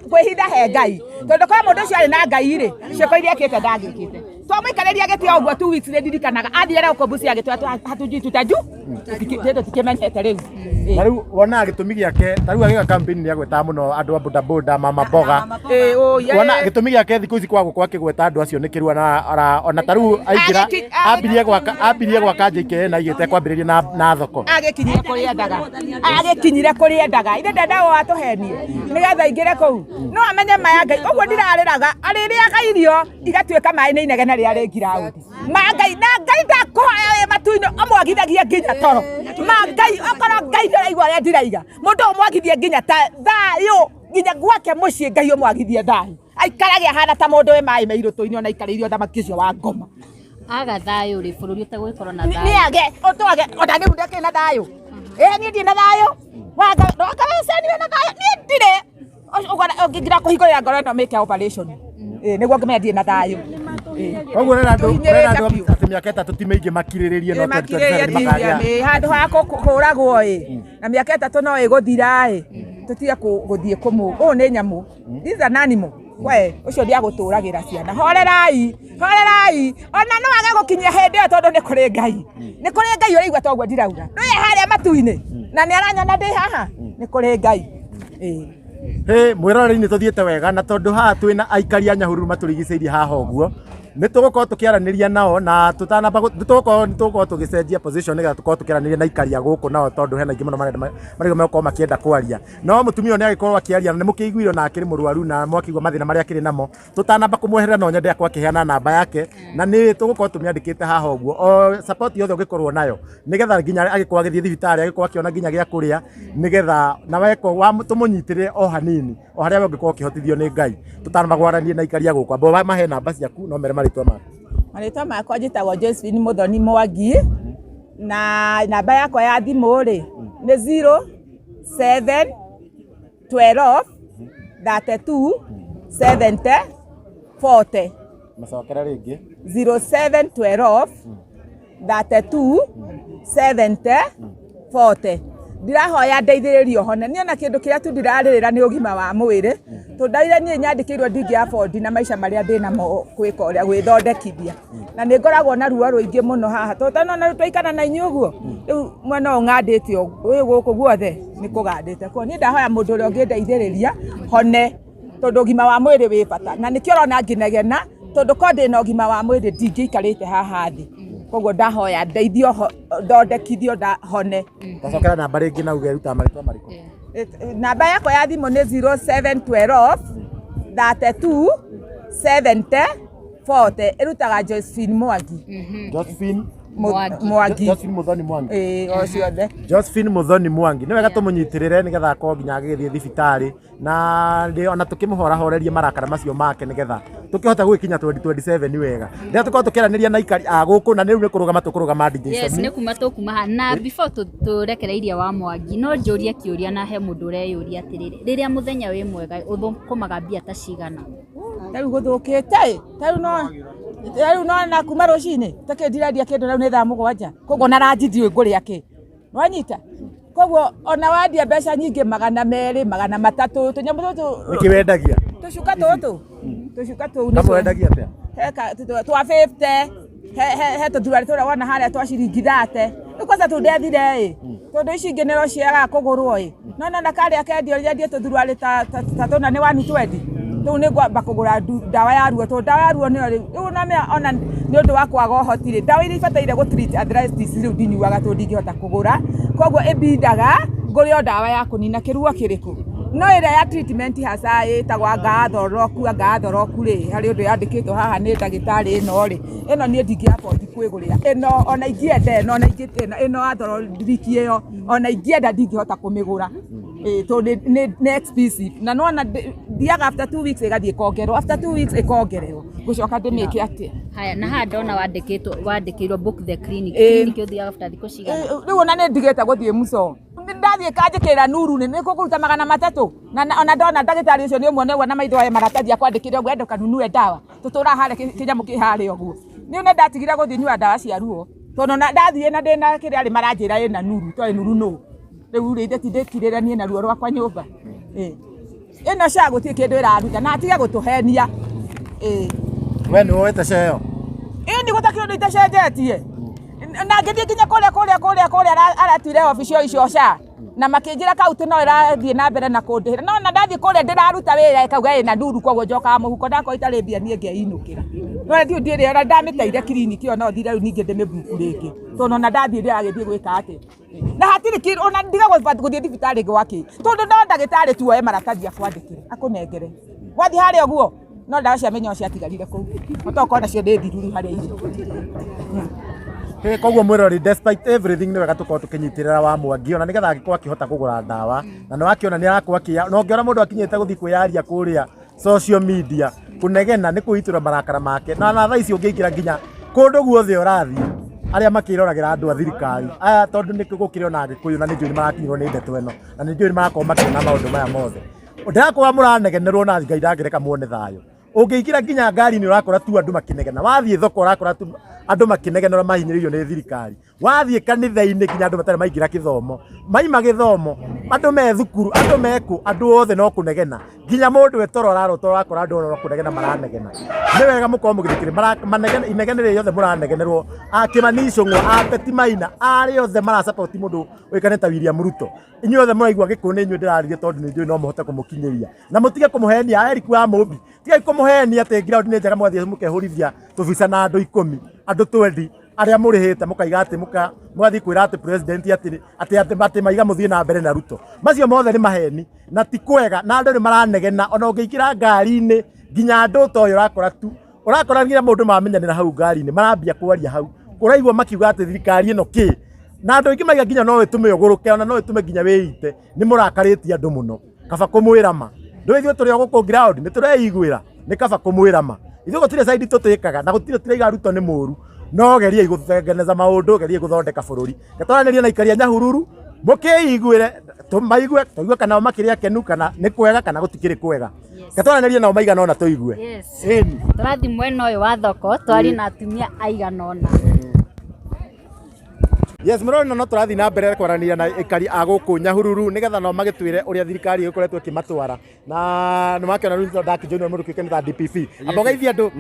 kwĩhitha he Ngai tondũ korwo mũndũ ũcio arĩ na Ngai rĩ ciĩko iria ekĩte ndangĩkĩte twamũikarĩria gĩtĩ o ũguo 2 weeks nĩ ndirikanaga athiĩ gũkũ Busia agĩtwĩra hatujui tutaju tũtikĩmenyete rĩu. Na rĩu wonaga gĩtũmi gĩake ta rĩu agĩka campaign nĩ agwetaga mũno andũ a bodaboda, mama mboga. Wona gĩtũmi gĩake thikũ ici kwaga gũkorwo akĩgweta andũ acio nĩ kĩrua na ona ta rĩu aingĩra ambirie gwaka JKN aigĩte kwambĩrĩria na thoko. Agĩkinyire kũrĩa endaga, agĩkinyire kũrĩa endaga, ithe ndendaga watũhenie nĩgetha aingĩre kũu no amenye ma ya Ngai ũguo ndirarĩraga arĩrĩaga irio igatuĩka maĩ nĩ inegene rĩrĩa rĩ ngiraũndi ma Ngai na Ngai ndakũhoya wĩ matu-inĩ ũmwagithagie nginya toro ma Ngai okorwo Ngai ndĩraigua ũrĩa ndiraiga mũndũ ũmwagithie nginya ta thayũ nginya gwake mũciĩ Ngai ũmwagithie thayũ aikarage ahana ta mũndũ wĩ maĩ me irũtũ-inĩ ona aikarĩire ũthamaki ũcio wa ngoma. Aga thayũ rĩ bũrũri ũtegũgĩkorwo na Nĩ thayũ. age ũtwage ona rĩu ndakĩrĩ na thayũ ĩ niĩ ndirĩ na thayũ wanga wanga wĩ na thayũ niĩ ndirĩ ũngĩngira kũhingũrĩra ngoro ĩno mĩke operation ĩ nĩguo ngĩmenya ndirĩ na thayũ. Koguo ũrera andũ Tũhinyĩrĩte ũrera andũ biũ. atĩ mĩaka 3 ti mĩingĩ makirĩrĩrie no 2027 nĩ makagĩa. Ĩ handũ ha kũragwo ĩ na mĩaka 3 no ĩgũthira ĩ tũtige gũthiĩ kũmũ ũũ nĩ nyamũ, this is an animal we ũcio ndiagũtũragĩra ciana. Horerai, horerai, ona no age gũkinyia hĩndĩ ĩyo tondũ nĩ kũrĩ Ngai, nĩ kũrĩ Ngai ũraigua toguo ndirauga nĩwe harĩa matu-inĩ na nĩ aranyona ndĩ haha, nĩ kũrĩ Ngai. Ĩ Hĩ mwĩroreri-inĩ tũthiĩte wega na tondũ haha twĩna aikari a Nyahururu matũrigicĩirie haha ũguo nĩ tũgũkorwo tũkĩaranĩria nao na tũtanamba nĩ tũgũkorwo tũgĩcenjia position nĩgetha tũkorwo tũkĩaranĩria na aikari a gũkũ nao tondũ hena aingĩ mũno marenda marĩa megũkorwo makĩenda kwaria no mũtumia ũyũ nĩ agĩkorwo akĩaria na nĩ mũkĩiguire ona akĩrĩ mũrwaru na mwakĩigua mathĩna marĩa akĩrĩ namo tũtanamba kũmweherera no nyende akorwo akĩheana namba yake na nĩ tũgũkorwo tũmĩandĩkĩte haha ũguo o support yothe ũngĩkorwo nayo nĩgetha nginya agĩkorwo agĩthiĩ thibitarĩ agĩkorwo akĩona nginya gĩa kũrĩa nĩgetha na weko tũmũnyitĩrĩre o hanini o harĩa we ũngĩkorwo ũkĩhotithio nĩ Ngai tũtanamba gwaranĩria na aikari a gũkũ amba mahe namba ciaku no mere marĩtwa maku. Marĩtwa makwa njĩtagwo Josephine Muthoni Mwangi na namba yakwa ya thimũ rĩ nĩ 07 12 32 70 40. Macokere rĩngĩ. 07 12 32 70 40. Ndirahoya ndeithĩrĩrio hone niĩ ona kĩndũ kĩrĩa tu ndirarĩrĩra nĩ ũgima wa mwĩrĩ tondũ ndaire niĩ nyandĩkĩirwo ndingĩ afford na maica marĩa ndĩnamo gwĩka ũrĩa gwĩthondekithia na nĩ ngoragwo na ruo rũingĩ mũno haha tondũ tondũ twaikara na inyuĩ ũguo rĩu mwena ũyũ ng'andĩte ũyũ gũkũ guothe nĩ kũgandĩte koguo niĩ ndahoya mũndũ ũrĩa ũngĩndeithĩrĩria hone tondũ ũgima wa mwĩrĩ wĩ bata na nĩkĩo ũrona ngĩnegena tondũ korwo ndĩna ũgima wa mwĩrĩ ndingĩikarĩte haha thĩ koguo ndahoya ndeithio thondekithio hone. Tacokera namba rĩngĩ na uge rutaga marĩtwa marĩkũ. Namba yakwa ya thimũ nĩ 0712 32 70 40 ĩrutaga Josephine Mwangi. Josephine Mwangi. Mwangi. Josephine Muthoni Mwangi. Ĩĩ o ciothe. Josephine Muthoni Mwangi nĩ wega tũmũnyitĩrĩre nĩgetha akorwo nginya agĩgĩthiĩ thibitarĩ na ona tũkĩmũhorahorerie marakara macio make nĩgetha tũkĩhote gũgĩkinya 2027 wega rĩrĩa tũkorwo tũkĩaranĩria na aikari a gũkũ na rĩu nĩ kũrũgama tũkũrũgama DJ Yes, Sami. nĩ kuma tũkuma haha na before tũrekereirie wa Mwangi no njũrie kĩũria na he mũndũ ũreyũria atĩrĩrĩ rĩrĩa mũthenya wĩ mwega ũthũkũmaga mbia ta cigana? Ta rĩu gũthũkĩte ta rĩu no na kuma rũcinĩ takĩ ndirendia kĩndũ rĩu nĩ thaa 7 koguo na ranji ndiũĩ ngũrĩa kĩ nĩwanyita. Koguo ona wandia mbeca nyingĩ 200 300 tũnyamũ tũtũ Nĩkĩ wendagia? Tũcuka tũtũ tũcuka tũu Kamwe wendagia atĩa? He twa 50 he tũthurari tũrĩa wona harĩa twa ciringi 30 rĩu kwanza tũu ndethire ĩ tondũ ici ingĩ nĩro ciagaga kũgũrwo ĩ no nona karĩa kendio rĩendie tũthurari ta tũna nĩ 120 rĩu nĩ ngwamba kũgũra ndawa ya ruo tondũ ndawa ya ruo nĩyo rĩu ona nĩ ũndũ wa kwaga ũhoti rĩ ndawa iria ibataire gũ treat arthritis rĩu ndinyuaga tondũ ndingĩhota kũgũra koguo ĩbindaga ngũre o ndawa ya kũnina kĩruo kĩrĩkũ no ĩrĩa ya treatment hasa ĩtagwo anga thoroku rĩ harĩ ũndũ yandĩkĩtwo haha nĩ ndagĩtarĩ ĩno rĩ ĩno niĩ ndingĩ afford kwĩgũrĩra ĩno ona ingĩenda ĩno ona ĩno athororiki ĩyo ona ingĩenda ndingĩhota kũmĩgũra tondũ nĩ expensive na nona thiaga after 2 weeks ĩgathiĩ ĩkongererwo after 2 weeks ĩkongererwo ngũcoka ndĩmĩke atĩa. Haya, na haha ndona wandĩkĩirwo book the clinic. Clinic ũthiaga after thikũ cigana? Rĩu ona nĩ ndigĩte gũthiĩ muco ndathiĩ kanjĩkĩra nuru nĩ kũruta 300 na ona ndona ndagĩtarĩ ũcio nĩ ũmuone ũguo na maitho aya maratathi akwandĩkĩre ũguo enda ũkanunue ndawa tũtũraga harĩa kĩnyamũ kĩ harĩa ũguo nĩ ona ndatigire gũthiĩ nyua ndawa cia ruo tondũ ona ndathiĩ na ndĩna kĩrĩa arĩ maranjĩra ĩna nuru toĩ nuru nũ rĩu rĩ ithe tindĩkirĩre niĩ na ruo rwakwa nyũmba ĩno SHA gũtirĩ kĩndũ ĩraruta na atige gũtũhenia. We nĩ woete SHA ĩyo? Ĩni gũtakĩrĩ ũndũ itacenjetie na ngĩthiĩ nginya kũrĩa aratuire obici o icio SHA na makĩnjĩra kaunti no ĩrathiĩ na mbere na kũndĩhĩra no na ndathiĩ kũrĩa ndĩraruta wĩra ĩkauga ĩna nuru koguo njokaga mũhuko ndakorwo itarĩ mbia niĩ ngeinũkĩra no ndiũ ndĩrĩ ona ndamĩteire kiriniki ĩyo no thire rĩu ningĩ ndĩmĩbuku rĩngĩ tondũ ona ndathiĩ ndĩragĩthiĩ gwĩka atĩa na hatirĩ kĩndũ ona ndiga gũthiĩ thibitarĩ gwakĩ tondũ no ndagĩtarĩ tu oe maratathi akwandĩkĩre akũnengere wathiĩ harĩa ũguo no ndawa cia mĩnyoo ciatigarire kũu otokorwo nacio nĩ thiru rĩu harĩa irĩ. Koguo mwĩrori despite everything nĩ wega tũkorwo tũkĩnyitĩrĩra wa Mwangi ona nĩgetha angĩkorwo akĩhota kũgũra ndawa na nĩ wakĩona nĩ arakorwo akĩya na ũngĩona mũndũ akinyĩte gũthiĩ kwĩyaria kũrĩa social media kũnegena nĩ kwĩitũra marakara make na thaa ici ũngĩingĩra nginya kũndũ guothe ũrathiĩ arĩa makĩroragĩra andũ a thirikari aya tondũ nĩ gũkĩrĩ ona Agĩkũyũ na nĩ njũĩ nĩ marakinyĩrwo nĩ ndeto ĩno na nĩ njũĩ nĩ marakorwo makĩona maũndũ maya mothe ndĩrakorwo mũranegenerwo na Ngai ndangĩreka muone thayũ ũngĩingĩra nginya ngari-inĩ ũrakora tu andũ makĩnegena wathiĩ thoko ũrakora tu andũ makĩnegena ũrĩa mahinyĩrĩirio nĩ thirikari wathiĩ kanitha-inĩ nginya andũ matarĩ maingĩra kĩthomo maima gĩthomo andũ me thukuru andũ mekũ andũ othe no kũnegena nginya mũndũ etoro ararota ũrakora andũ no kũnegena maranegena nĩ wega mũkorwo mũgĩthikĩrĩria inegene rĩrĩ rĩothe mũranegenerwo a Kĩmani Ichung'wa a Betty Maina arĩa othe marasupport mũndũ ũĩkaine ta William Ruto inyuĩ othe mũraigua Gĩkũyũ nĩ inyuĩ ndĩrarĩria tondũ nĩ njũĩ no mũhote kũmũkinyĩria na mũtige kũmũhenia Eric wa Mũmbi tigai kũmũhenia atĩ ground nĩ njega mũgathiĩ mũkehũrithia tũbica na andũ 10 andũ 20 arĩa mũrĩhĩte mũkaiga atĩ mũgathiĩ kwĩra atĩ president atĩ maiga mũthiĩ na mbere na Ruto macio mothe nĩ maheni na ti kwega na andũ nĩ maranegena ona ũngĩingĩra ngari-inĩ nginya andũ ta ũyũ ũrakora tu ũrakora nginya mũndũ mamenyanĩra hau ngari-inĩ marambia kwaria hau ũraigua makiuga atĩ thirikari ĩno kĩ na andũ aingĩ maiga nginya no ĩtũme ũgũrũke ona no ĩtũme nginya wĩite nĩ mũrakarĩtie andũ mũno kaba kũmwĩra ma ndũĩ ithuĩ tũrĩ o gũkũ ground nĩ tũreiguĩra nĩ kaba kũmwĩra ma ithuĩ gũtirĩ side tũtĩkaga na gũtirĩ tũraiga Ruto nĩ mũru no geriai gũtengeneza maũndũ geriai gũthondeka bũrũri twaranĩrie na aikari a Nyahururu mũkĩiguĩre tũmaigue tũigue kana o makĩrĩ akenu kana nĩ kwega kana gũtikĩrĩ kwega twaranĩrie nao maigana ũna tũigue. Ĩni tũrathiĩ mwena ũyũ wa thoko twarie na atumia aigana ũna. Yes, mũrona no tũrathiĩ na mbere kwaranĩria na aikari a gũkũ Nyahururu nĩgetha nao magĩtwĩre ũrĩa thirikari ĩkoretwo ĩkĩmatwara na nĩ makĩona rĩu ndakĩjoinwo mũndũ kĩũkaine ta DPP amba ũgeithie andũ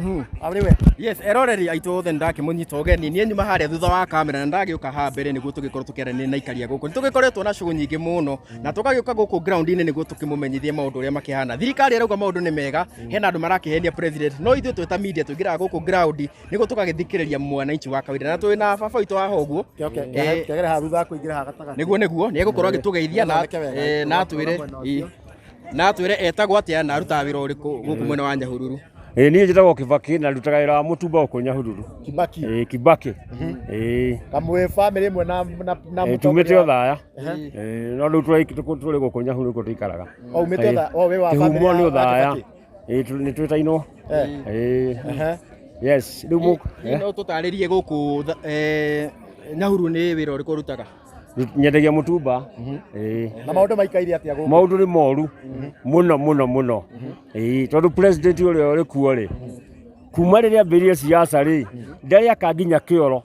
arĩ we. Yes, eroreri aitũ othe ndakĩmũnyita ũgeni niĩ nyuma harĩa thutha wa kamera na ndagĩũka haha mbere nĩguo tũgĩkorwo tũkĩaranĩria na aikari a gũkũ. Nĩ tũgĩkoretwo na show nyingĩ mũno na tũgagĩũka gũkũ ground-inĩ nĩguo tũkĩmũmenyithie maũndũ ũrĩa makĩhana. Thirikari ĩrauga maũndũ nĩ mega, hena andũ marakĩhenia president, no ithuĩ twĩ ta media tũingĩraga gũkũ ground nĩguo tũgagĩthikĩrĩria mwananchi wa kawaida na twĩ na baba witũ haha ũguo. Kegere haha thutha wa kũingĩra haha gatagatĩ. Nĩguo nĩ egũkorwo agĩtũgeithia na atwĩre etagwo atĩa na arutaga wĩra ũrĩkũ gũkũ mwena wa Nyahururu. Niĩ njĩtagwo Kibaki na ndutaga wĩra wa mũtumba gũkũ Nyahururu. Kibaki. Kibaki. Kamwe family ĩmwe na tumĩte Othaya. No rĩu tũrĩ gũkũ Nyahururu kũu tũikaraga. O umĩte Othaya, o wĩ wa family ya Othaya. Nĩ twĩtainwo. Yes, rĩu no tũtarĩrie gũkũ Nyahururu nĩ wĩra ũrĩkũ ũrutaga? Nyendagia mũtumba. Na maũndũ maikaire atĩa gũkũ? Maũndũ nĩ moru mũno mũno mũno. Tondũ president ũrĩa ũrĩ kuo rĩ Kuma rĩrĩa ambĩrĩrie siasa rĩ, ndarĩ aka nginya kĩoro.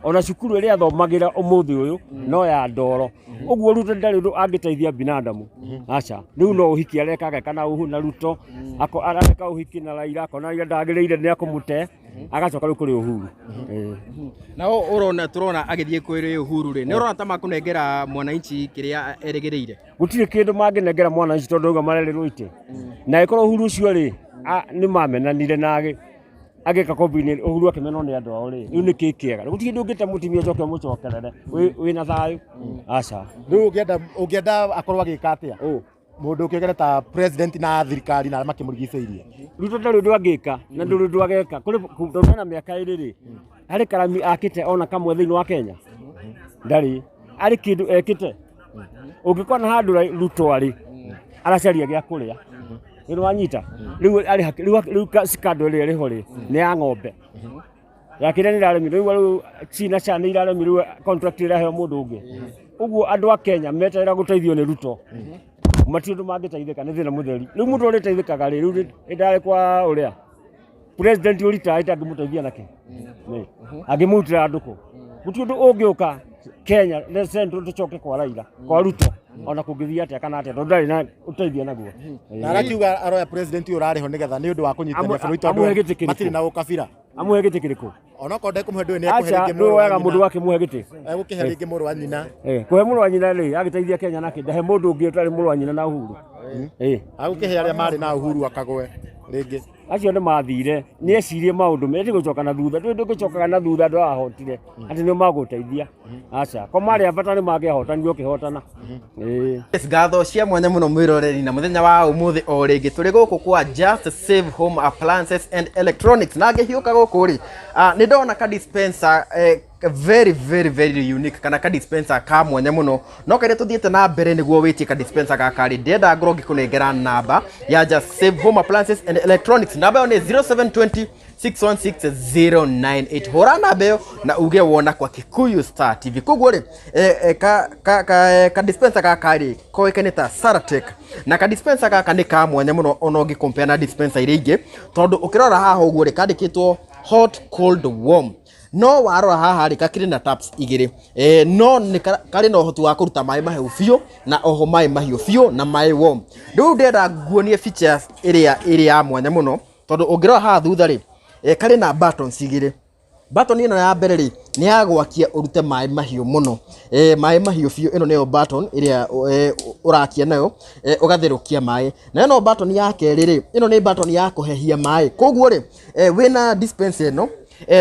Ona cukuru ĩrĩa athomagĩra ũmũthĩ ũyũ no ya ndoro. Ũguo Ruto ndarĩ ũndũ angĩteithia binadamu. Aca. Rĩu no ũhiki areka ageka na Uhu na Ruto. Areka ũhiki na Raila, akona Raila ndagĩrĩire nĩ akũmũte, agacoka rĩu kũrĩ Uhuru. Ĩĩ. Na ũrona tũrona agĩthiĩ kwĩ Uhuru rĩ, nĩ ũrona ta makũnengera mwananchi kĩrĩa erĩgĩrĩire? Gũtirĩ kĩndũ mangĩnengera mwananchi tondũ auga marerĩrwo itĩ. Na ĩkorwo Uhuru ũcio rĩ, nĩ mamenanire na agĩka kombini Uhuru akĩmenwo nĩ andũ ao rĩ, rĩu nĩ kĩ kĩega? Gũtirĩ kĩndũ ũngĩte mũtumia ũcoke ũmũcokerere wĩna thayũ. Aca. Rĩu ũngĩenda akorwo agĩka atĩa? Mũndũ ũkĩgere ta president na thirikari na arĩa makĩmũrigicĩirie. Ruto ndarĩ ũndũ angĩka na ndũrĩ ũndũ ageka. Kũrĩ tondũ ena mĩaka ĩrĩ rĩ, harĩ karami akĩte ona kamwe thĩinĩ wa Kenya? Ndarĩ. Arĩ kĩndũ ekĩte? Ũngĩkona handũ Ruto arĩ, aracaria gĩa kũrĩa. Nĩ wanyita? Rĩu arĩ rĩu rĩu scandal ĩrĩa ĩrĩ ho rĩ, nĩ ya ng'ombe. Ya kĩrĩa nĩ ĩraremirwo, rĩu rĩu China cha nĩ iraremirwo contract ĩraheo mũndũ ũngĩ. Ũguo andũ a Kenya meterera gũteithio nĩ Ruto. Matirĩ ũndũ mangĩteithĩka, nĩ thĩna mũtheri. Rĩu mũndũ ũrĩa ũteithĩkaga rĩ, rĩu nĩ kwa ũrĩa president ũritaĩte angĩmũteithia nakĩ? Angĩmũrutĩra andũ kũ? Gũtirĩ ũndũ ũngĩũka Kenya the Central tũcoke kwa Raila, kwa Ruto, ona kũngĩthiĩ atĩa kana atĩa, tondũ ndarĩ na ũteithio naguo. Na arakiuga aroya president ũyũ ũrarĩ ho nĩgetha nĩ ũndũ wa kũnyitania bũrũri Amũhe tondũ gĩtĩ kĩrĩkũ? matirĩ na ũkabira. Amũhe gĩtĩ kĩrĩkũ? Onokorwo ndekũmũhe ndũĩ nĩ ekũhe Aca, rĩngĩ ndũĩ mũrũ wa wega mũndũ nyina. wakĩmũhe gĩtĩ. Egũkĩhe rĩngĩ mũrũ wa nyina. Kũhe mũrũ wa nyina rĩ, agĩteithia Kenya nakĩ? Ndahe mũndũ ũngĩ ũtarĩ mũrũ wa nyina na Uhuru. Agũkĩhe arĩa marĩ na Uhuru akagwe rĩngĩ. Acio nĩ mathire, nĩ ecirie maũndũ mega, gũcoka na thutha, ndũĩ ndũngĩcokaga na thutha andũ ahotire, atĩ nĩo magũteithia. Aca, ko marĩ a bata nĩ mangĩahotanire ũkĩhotana. Yes, ngatho cia mwanya mũno mwĩroreri na mũthenya wa ũmũthĩ o rĩngĩ tũrĩ gũkũ kwa Just Save Home Appliances and Electronics na ngĩhiũka gũkũ rĩ, nĩ ndona ka dispenser very very very unique kana ka dispenser ka mwanya mũno no karia tuthiĩte na mbere nĩguo wĩtie ka dispenser gaka rĩ, ndĩrenda ngorwo ngĩkũnengera namba ya Just Save Home Appliances and Electronics. Namba ĩyo nĩ 0720 616 098. Hũra namba ĩyo na uge wona kwa Kikuyu Star TV. Koguo rĩ, ka dispenser gaka rĩ koĩkaine ta Saratec, na ka dispenser gaka nĩ ka mwanya mũno ona ũngĩ compare na dispenser iria ingĩ, tondũ ũkĩrora haha ũguo rĩ, kandĩkĩtwo hot, cold, warm, no warora haha rĩ, kakĩrĩ na taps igĩrĩ, no nĩ karĩ na ũhoti wa kũruta maĩ mahehu biũ na oho maĩ mahiũ biũ na maĩ warm. Rĩu ndĩrenda nguonie features ĩrĩa ĩrĩ ya mwanya mũno, tondũ ũngĩrora haha thutha rĩ, karĩ na buttons igĩrĩ. Button ĩno ya mbere rĩ, nĩ ya gwakia ũrute maĩ mahiũ mũno, maĩ mahiũ biũ. Ĩno nĩyo button ĩrĩa ũrakia nayo, ũgatherũkia maĩ. Na ĩno button ya kerĩ rĩ, ĩno nĩ button ya kũhehia maĩ. Koguo rĩ, wĩna dispenser ĩno,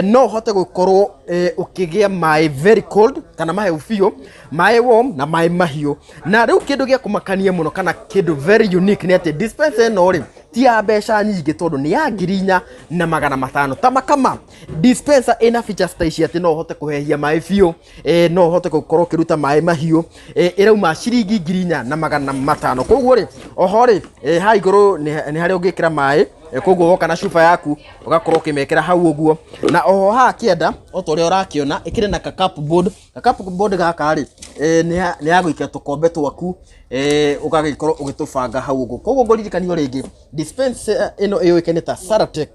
no ũhote gũkorwo ũkĩgĩa maĩ very cold kana mahehu biũ, maĩ warm na maĩ mahiũ. Na rĩu kĩndũ gĩa kũmakania mũno kana kĩndũ very unique nĩ atĩ dispenser ĩno rĩ, ti ya mbeca nyingĩ, tondũ nĩ ya 4500. Ta makama dispenser ĩna features ta ici atĩ no ũhote kũhehia maĩ biũ, no ũhote gũkorwo ũkĩruta maĩ mahiũ, ĩrauma ciringi 4500. Koguo rĩ, oho rĩ, haha igũrũ nĩ harĩa ũngĩkĩra maĩ, koguo woka na cuba yaku ũgakorwo ũkĩmekĩra hau ũguo. Na oho haha kĩanda, o ta ũrĩa ũrakĩona, ĩkĩrĩ na ka cupboard. Ka cupboard gaka rĩ, nĩ ya gũikia tũkombe twaku, ũgagĩkorwo ũgĩtũbanga hau ũguo. Koguo ngũririkanio rĩngĩ, dispenser ĩno ĩũĩkaine ta Saratec,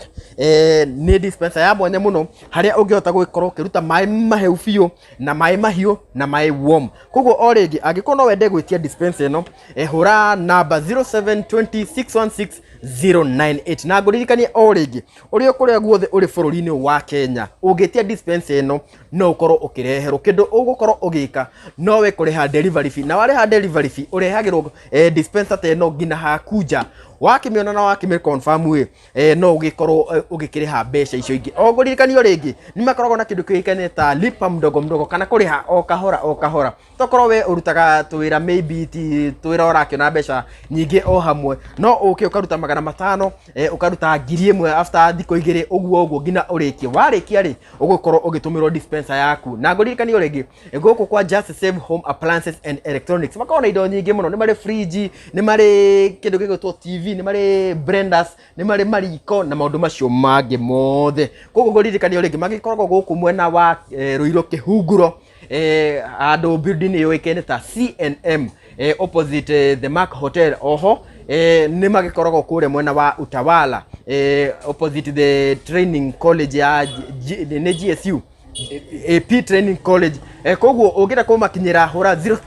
nĩ dispenser ya mwanya mũno harĩa ũngĩhota gũgĩkorwo ũkĩruta maĩ mahehu biũ na maĩ mahiũ na maĩ warm. Koguo o rĩngĩ, angĩkorwo no wende gwĩtia dispenser ĩno, hũra namba 0720 616 098. Na ngũririkanie o rĩngĩ, ũrĩa kũrĩa guothe ũrĩ bũrũri-inĩ wa Kenya, ũngĩtia dispenser ĩno no ũkorwo ũkĩreherwo. Kĩndũ ũgũkorwo ũgĩka no we kũrĩha delivery fee, na warĩha delivery fee ũrehagĩrwo dispenser ta ĩno nginya haku nja. Wakĩmĩona na wakĩmĩ confirm ĩ, no ũgĩkorwo ũgĩkĩrĩha mbeca icio ingĩ. O ngũririkanio rĩngĩ, nĩ makoragwo na kĩndũ kĩũĩkaine ta lipa mdogo mdogo kana kũrĩha o kahora o kahora. Tokorwo we ũrutaga twĩra, maybe ti twĩra ũrakĩona mbeca nyingĩ o hamwe, no ũke ũkaruta 500, ũkaruta 1000 after thikũ 2, ũguo ũguo nginya ũrĩkie. Warĩkia rĩ, ũgũkorwo ũgĩtũmĩrwo dispenser yaku. Na ngũririkanio rĩngĩ, gũkũ kwa Just Save Home Appliances and Electronics makoragwo na indo nyingĩ mũno. Nĩ marĩ fridge, nĩ marĩ kĩndũ gĩgwĩtwo TV, nĩ marĩ blenders, nĩ marĩ mariko na maũndũ macio mangĩ mothe. Koguo ngũririkanio rĩngĩ, magĩkoragwo gũkũ mwena wa Ruiru Kĩhunguro, handũ building yũĩkaine ta CNM, opposite the Mark Hotel. Oho nĩ magĩkoragwo kũrĩa mwena wa Utawala. Opposite the training college ya nĩ GSU AP Training College. Koguo ũngĩenda kũmakinyĩra, hũra 0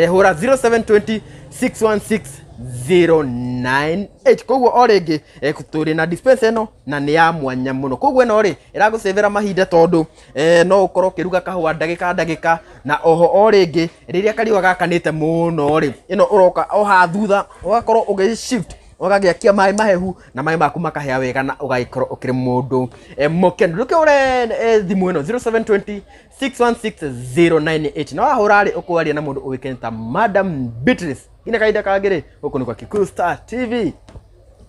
hũra 0720 616 098. Koguo o rĩngĩ, tũrĩ na dispenser ĩno na nĩ ya mwanya mũno. Koguo ĩno rĩ, ĩragũcĩvĩra mahinda tondũ no ũkorwo ũkĩruga kahũa ndagĩka ndagĩka. Na oho o rĩngĩ, rĩrĩa kariũa gakanĩte mũno rĩ, ĩno ũroka o haha thutha, ũgakorwo ũgĩ shift, ũgagĩakia maĩ mahehu na maĩ maku makahĩa wega na ũgagĩkorwo ũkĩrĩ mũndũ mũkenu. Ndũkĩũre thimũ ĩno 0720 616 098, na wahũra rĩ, ũkwaria na mũndũ ũĩkaine ta Madam Beatrice. Nginya kahinda kangĩ rĩ, gũkũ nĩ kwa Kikuyu Star TV.